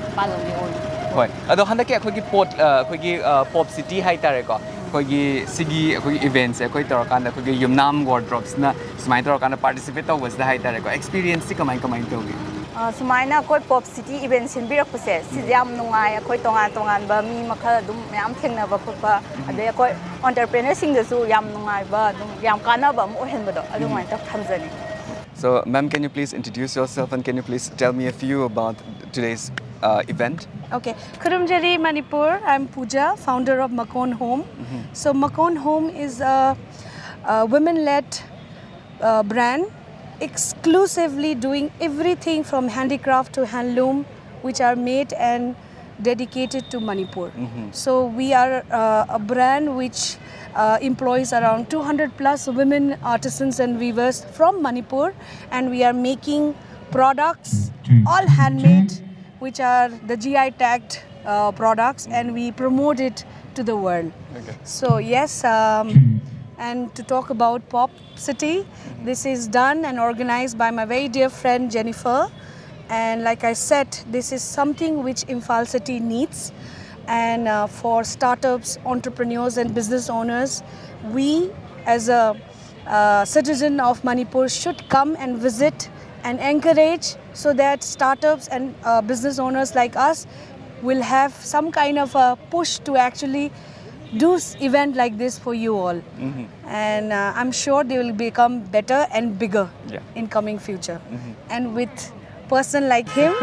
ꯃꯄꯥꯟ ꯂꯝꯒꯤ ꯑꯣꯏꯅ꯫ ꯍꯣꯏ, ꯑꯗꯣ ꯍꯟꯗꯛꯀꯤ ꯑꯩꯈꯣꯏꯒꯤ ꯄꯣꯠ ꯑ, ꯑꯩꯈꯣꯏꯒꯤ ꯄꯣꯞ ꯁꯤꯇꯤ ꯍꯥꯏꯇꯥꯔꯦꯀꯣ, ꯑꯩꯈꯣꯏꯒꯤ ꯁꯤꯒꯤ ꯑꯩꯈꯣꯏꯒꯤ ꯏꯚꯦꯟꯠꯁꯦ ꯑꯩꯈꯣꯏ ꯇꯧꯔꯀꯥꯟꯗ ꯑꯩꯈꯣꯏꯒꯤ ꯌꯨꯝꯅꯥꯝ ꯋꯥꯔꯗ꯭ꯔꯣꯞꯁꯅ ꯁꯨꯃꯥꯏꯅ ꯇꯧꯔꯀꯥꯟꯗ ꯄꯥꯔꯇꯤꯁꯤꯄꯦꯠ ꯇꯧꯕꯁꯤꯗ ꯍꯥꯏꯇꯥꯔꯦꯀꯣ, ꯑꯦꯛꯁꯄꯤꯔꯤꯌꯦꯟꯁꯁꯤ ꯀꯃꯥꯏ ꯀꯃꯥꯏꯅ ꯇꯧꯒꯦ? ꯑ, ꯁꯨꯃꯥꯏꯅ ꯑꯩꯈꯣꯏ ꯄꯣꯞ ꯁꯤꯇꯤ ꯏꯚꯦꯟꯠ ꯁꯤꯟꯕꯤꯔꯛꯄꯁꯦ ꯁꯤꯁꯦ ꯌꯥꯝ ꯅꯨꯡꯉꯥꯏ꯫ ꯑꯩꯈꯣꯏ ꯇꯣꯉꯥꯟ ꯇꯣꯉꯥꯟꯕ ꯃꯤ ꯃꯈꯜ ꯑꯗꯨꯝ ꯃꯌꯥꯝ ꯊꯦꯡꯅꯕ ꯈꯣꯠꯄ, ꯑꯗꯩ ꯑꯩꯈꯣꯏ ꯑꯣꯟꯇꯔꯄ꯭ꯔꯦꯅꯔꯁꯤꯡꯗꯁꯨ ꯌꯥꯝ ꯅꯨꯡꯉꯥꯏꯕ, ꯑꯗꯨꯝ ꯌꯥꯝ ꯀꯥꯟꯅꯕ ꯑꯃ ꯑꯣꯏꯍꯟꯕꯗꯣ ꯑꯗꯨꯃꯥꯏꯅ ꯈꯟꯖꯅꯤꯡꯉꯤ꯫ So, ma'am, can you please introduce yourself and can you please tell me a few about today's uh, event? Okay. Kurumjari Manipur, I'm Pooja, founder of Makon Home. So, Makon Home is a, a women led uh, brand exclusively doing everything from handicraft to handloom, which are made and dedicated to Manipur. So, we are uh, a brand which uh, employs around two hundred plus women artisans and weavers from Manipur, and we are making products, all handmade, which are the G I tagged uh, products, and we promote it to the world. Okay. So, yes, um, and to talk about Pop City, this is done and organized by my very dear friend Jennifer. And like I said, this is something which Imphal City needs. And uh, for startups, entrepreneurs, and business owners, we as a uh, citizen of Manipur should come and visit and encourage, so that startups and uh, business owners like us will have some kind of a push to actually do s- event like this for you all. And uh, I'm sure they will become better and bigger Yeah. in coming future. And with person like him,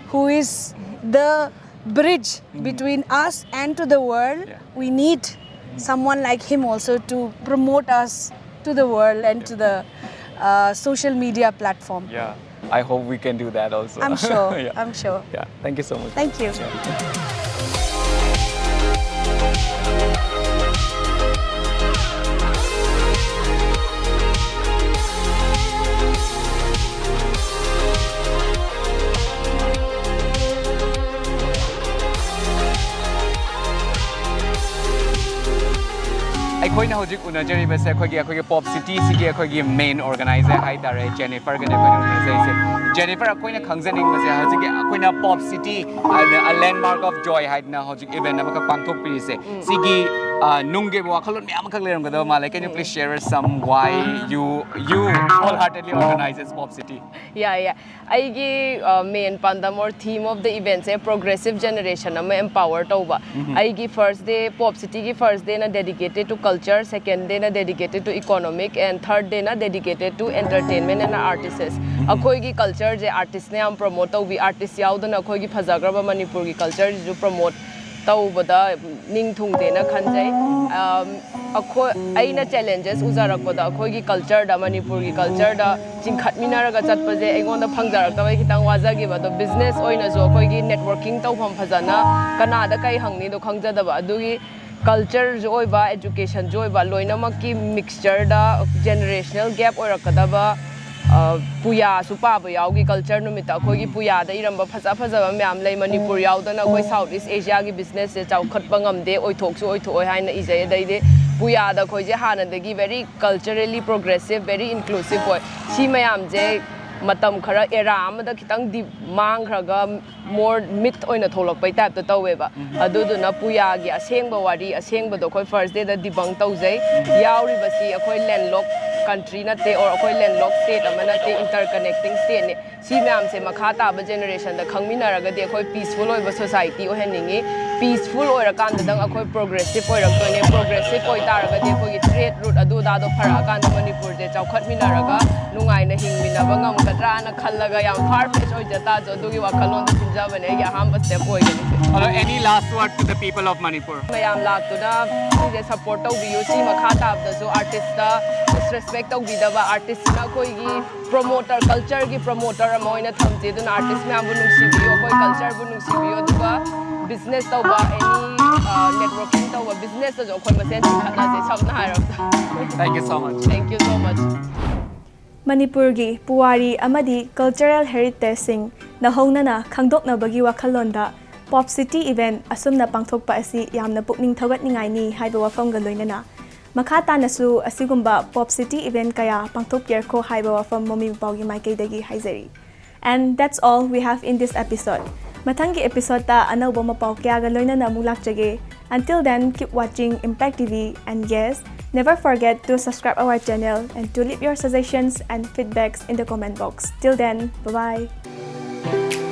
who is the bridge between us and to the world, Yeah. we need someone like him also to promote us to the world and to the uh, social media platform. Yeah, I hope we can do that also. I'm sure. Yeah. I'm sure. Yeah, thank you so much. Thank you. ꯑꯩꯈꯣꯏꯅ ꯍꯧꯖꯤꯛ ꯎꯅꯖꯔꯤꯕꯁꯦ ꯑꯩꯈꯣꯏꯒꯤ ꯑꯩꯈꯣꯏꯒꯤ ꯄꯣꯞ ꯁꯤꯇꯤꯁꯤꯒꯤ ꯑꯩꯈꯣꯏꯒꯤ ꯃꯦꯟ organiser ꯍꯥꯏꯇꯥꯔꯦ, ꯖꯦꯅꯤꯐꯔꯒꯅꯦ ꯑꯩꯈꯣꯏꯅ ꯎꯅꯖꯩꯁꯦ꯫ Jennifer, ꯑꯩꯈꯣꯏꯅ ꯈꯪꯖꯅꯤꯡꯕꯁꯦ ꯍꯧꯖꯤꯛꯀꯤ ꯑꯩꯈꯣꯏꯅ ꯄꯣꯞ city, a landmark of joy ꯍꯥꯏꯗꯅ ꯍꯧꯖꯤꯛ ꯏꯚꯦꯟ ꯑꯃꯈꯛ ꯄꯥꯡꯊꯣꯛꯄꯤꯔꯤꯁꯦ, ꯁꯤꯒꯤ ꯑ, ꯅꯨꯡꯒꯤ ꯑꯣꯏꯕ ꯋꯥꯈꯜꯂꯣꯟ ꯃꯌꯥꯝ ꯑꯃꯈꯛ ꯂꯩꯔꯝꯒꯗꯕ ꯃꯥꯜꯂꯦ꯫ Can you please share us some why you you wholeheartedly organize this pop city? ꯌꯥꯏ ꯌꯥꯏ꯫ ꯑꯩꯒꯤ ꯃꯦꯟ ꯄꯥꯟꯗꯝ or theme of the event say progressive generation ꯑꯃ empower ꯇꯧꯕ꯫ ꯑꯩꯒꯤ first day, ꯄꯣꯞ ꯁꯤꯇꯤꯒꯤ first day ꯅ dedicated to culture, second day ꯅ dedicated to economic, and third day ꯅ dedicated to entertainment and artists꯫ ꯑꯩꯈꯣꯏꯒꯤ culture ꯁꯦ artist ꯅ ꯌꯥꯝ promote ꯇꯧꯕꯤ꯫ Artist ꯌꯥꯎꯗꯅ ꯑꯩꯈꯣꯏꯒꯤ ꯐꯖꯈ꯭ꯔꯕ ꯃꯅꯤꯄꯨꯔꯒꯤ culture ꯁꯤꯁꯨ promote ꯇꯧꯕꯗ ꯅꯤꯡ ꯊꯨꯡꯗꯦꯅ ꯈꯟꯖꯩ꯫ ꯑꯝ, ꯑꯩꯈꯣꯏ, ꯑꯩꯅ challenges ꯎꯖꯔꯛꯄꯗ ꯑꯩꯈꯣꯏꯒꯤ culture ꯗ, ꯃꯅꯤꯄꯨꯔꯒꯤ culture ꯗ ꯆꯤꯡꯈꯠꯃꯤꯟꯅꯔꯒ ꯆꯠꯄꯁꯦ ꯑꯩꯉꯣꯟꯗ ꯐꯪꯖꯔꯛꯇꯕꯩ ꯈꯤꯇꯪ ꯋꯥꯖꯈꯤꯕ꯫ ꯑꯗꯣ business ꯑꯣꯏꯅꯁꯨ ꯑꯩꯈꯣꯏꯒꯤ networking ꯇꯧꯐꯝ ꯐꯖꯅ ꯀꯅꯥꯗ ꯀꯩ ꯍꯪꯅꯤꯗꯣ ꯈꯪꯖꯗꯕ꯫ ꯑꯗꯨꯒꯤ culture ꯁꯨ ꯑꯣꯏꯕ, education ꯁꯨ ꯑꯣꯏꯕ, ꯂꯣꯏꯅꯃꯛꯀꯤ mixture ꯗ generational gap ꯑꯣꯏꯔꯛꯀꯗꯕ, ꯑ, ꯄꯨꯌꯥꯁꯨ ꯄꯥꯕ ꯌꯥꯎꯈꯤ꯫ Culture ꯅꯨꯃꯤꯠꯇ ꯑꯩꯈꯣꯏꯒꯤ ꯄꯨꯌꯥꯗ ꯏꯔꯝꯕ ꯐꯖ ꯐꯖꯕ ꯃꯌꯥꯝ ꯂꯩ꯫ ꯃꯅꯤꯄꯨꯔ ꯌꯥꯎꯗꯅ ꯑꯩꯈꯣꯏ South East Asia ꯒꯤ business ꯁꯦ ꯆꯥꯎꯈꯠꯄ ꯉꯝꯗꯦ, ꯑꯣꯏꯊꯣꯛꯁꯨ ꯑꯣꯏꯊꯣꯛꯑꯣꯏ ꯍꯥꯏꯅ ꯏꯖꯩ꯫ ꯑꯗꯩꯗꯤ ꯄꯨꯌꯥꯗ ꯑꯩꯈꯣꯏꯁꯦ ꯍꯥꯟꯅꯗꯒꯤ very culturally progressive, very inclusive ꯑꯣꯏ꯫ ꯁꯤ ꯃꯌꯥꯝꯁꯦ ꯃꯇꯝ ꯈꯔ, era ꯑꯃꯗ ꯈꯤꯇꯪ ꯗꯤ-, ꯃꯥꯡꯈ꯭ꯔꯒ more myth ꯑꯣꯏꯅ ꯊꯣꯛꯂꯛꯄꯩ type ꯇ ꯇꯧꯋꯦꯕ꯫ ꯑꯗꯨꯗꯨꯅ ꯄꯨꯌꯥꯒꯤ ꯑꯁꯦꯡꯕ ꯋꯥꯔꯤ, ꯑꯁꯦꯡꯕꯗꯣ ꯑꯩꯈꯣꯏ first day ꯗ debunk ꯇꯧꯖꯩ꯫ ꯌꯥꯎꯔꯤꯕꯁꯤ ꯑꯩꯈꯣꯏ landlocked country ꯅꯠꯇꯦ, or ꯑꯩꯈꯣꯏ landlocked state ꯑꯃ ꯅꯠꯇꯦ, interconnecting state ꯅꯤ꯫ ꯁꯤ ꯃꯌꯥꯝꯁꯦ ꯃꯈꯥ ꯇꯥꯕ generation ꯗ ꯈꯪꯃꯤꯟꯅꯔꯒꯗꯤ ꯑꯩꯈꯣꯏ peaceful ꯑꯣꯏꯕ society ꯑꯣꯏꯍꯟꯅꯤꯡꯉꯤ꯫ Peaceful ꯑꯣꯏꯔꯀꯥꯟꯗꯗꯪ ꯑꯩꯈꯣꯏ progressive ꯑꯣꯏꯔꯛꯇꯣꯏꯅꯦ꯫ Progressive ꯑꯣꯏꯇꯥꯔꯒꯗꯤ ꯑꯩꯈꯣꯏꯒꯤ trade route ꯑꯗꯨ ꯑꯗꯥꯗꯣ ꯐꯔꯛꯑꯀꯥꯟꯗ ꯃꯅꯤꯄꯨꯔꯁꯦ ꯆꯥꯎꯈꯠꯃꯤꯟꯅꯔꯒ ꯅꯨꯡꯉꯥꯏꯅ ꯍꯤꯡꯃꯤꯟꯅꯕ ꯉꯝꯒꯗ꯭ꯔꯥꯅ ꯈꯜꯂꯒ ꯌꯥꯝ far fetch ꯑꯣꯏꯖ ꯇꯥꯔꯁꯨ ꯑꯗꯨꯒꯤ ꯋꯥꯈꯜꯂꯣꯟꯗ ꯈꯟꯖꯕꯅꯦ ꯑꯩꯒꯤ ꯑꯍꯥꯟꯕ step ꯑꯣꯏꯒꯅꯤ꯫ Hello, any last word to the people of Manipur? ꯃꯌꯥꯝ ꯂꯥꯛꯇꯨꯅ ꯁꯤꯁꯦ support ꯇꯧꯕꯤꯌꯨ꯫ ꯁꯤ ꯃꯈꯥ ꯇꯥꯕꯗꯁꯨ artistꯇ disrespect ꯇꯧꯕꯤꯗꯕ, artistꯁꯤꯅ ꯑꯩꯈꯣꯏꯒꯤ promoter, cultureꯒꯤ promoter ꯑꯃ ꯑꯣꯏꯅ ꯊꯝꯁꯦ꯫ ꯑꯗꯨꯅ artist ꯃꯌꯥꯝꯕꯨ ꯅꯨꯡꯁꯤꯕꯤꯌꯨ, ꯑꯩꯈꯣꯏ cultureꯕꯨ ꯅꯨꯡꯁꯤꯕꯤꯌꯨ, ꯑꯗꯨꯒ business ꯇꯧꯕ, any networking ꯇꯧꯕ businessꯇꯁꯨ ꯑꯩꯈꯣꯏ ꯃꯁꯦꯟ ꯆꯤꯡꯈꯠꯅꯁꯦ, ꯁꯝꯅ ꯍꯥꯏꯔꯕꯗ꯫ Thank you so much. Thank you so much. ꯃꯅꯤꯄꯨꯔꯒꯤ ꯄꯨꯋꯥꯔꯤ ꯑꯃꯗꯤ cultural heritageꯁꯤꯡ ꯅꯧꯍꯧꯅꯅ ꯈꯪꯗꯣꯛꯅꯕꯒꯤ ꯋꯥꯈꯜꯂꯣꯟꯗ Pop City event ꯑꯁꯨꯝꯅ ꯄꯥꯡꯊꯣꯛꯄ ꯑꯁꯤ ꯌꯥꯝꯅ ꯄꯨꯛꯅꯤꯡ ꯊꯧꯒꯠꯅꯤꯡꯉꯥꯏꯅꯤ ꯍꯥꯏꯕ ꯋꯥꯐꯝꯒ ꯂꯣꯏꯅꯅ ꯃꯈꯥ ꯇꯥꯅꯁꯨ ꯑꯁꯤꯒꯨꯝꯕ Pop City event ꯀꯌꯥ ꯄꯥꯡꯊꯣꯛꯄꯤꯔꯛꯈꯣ ꯍꯥꯏꯕ ꯋꯥꯐꯝ ꯃꯣꯃꯤ ꯃꯄꯥꯎꯒꯤ ꯃꯥꯏꯀꯩꯗꯒꯤ ꯍꯥꯏꯖꯔꯤ꯫ And that's all we have in this episode. ꯃꯊꯪꯒꯤ episodeꯇ ꯑꯅꯧꯕ ꯃꯄꯥꯎ ꯀꯌꯥꯒ ꯂꯣꯏꯅꯅ ꯑꯃꯨꯛ ꯂꯥꯛꯆꯒꯦ. Until then, keep watching Impact T V and yes, never forget to subscribe our channel and to leave your suggestions and feedbacks in the comment box. Till then, bye bye.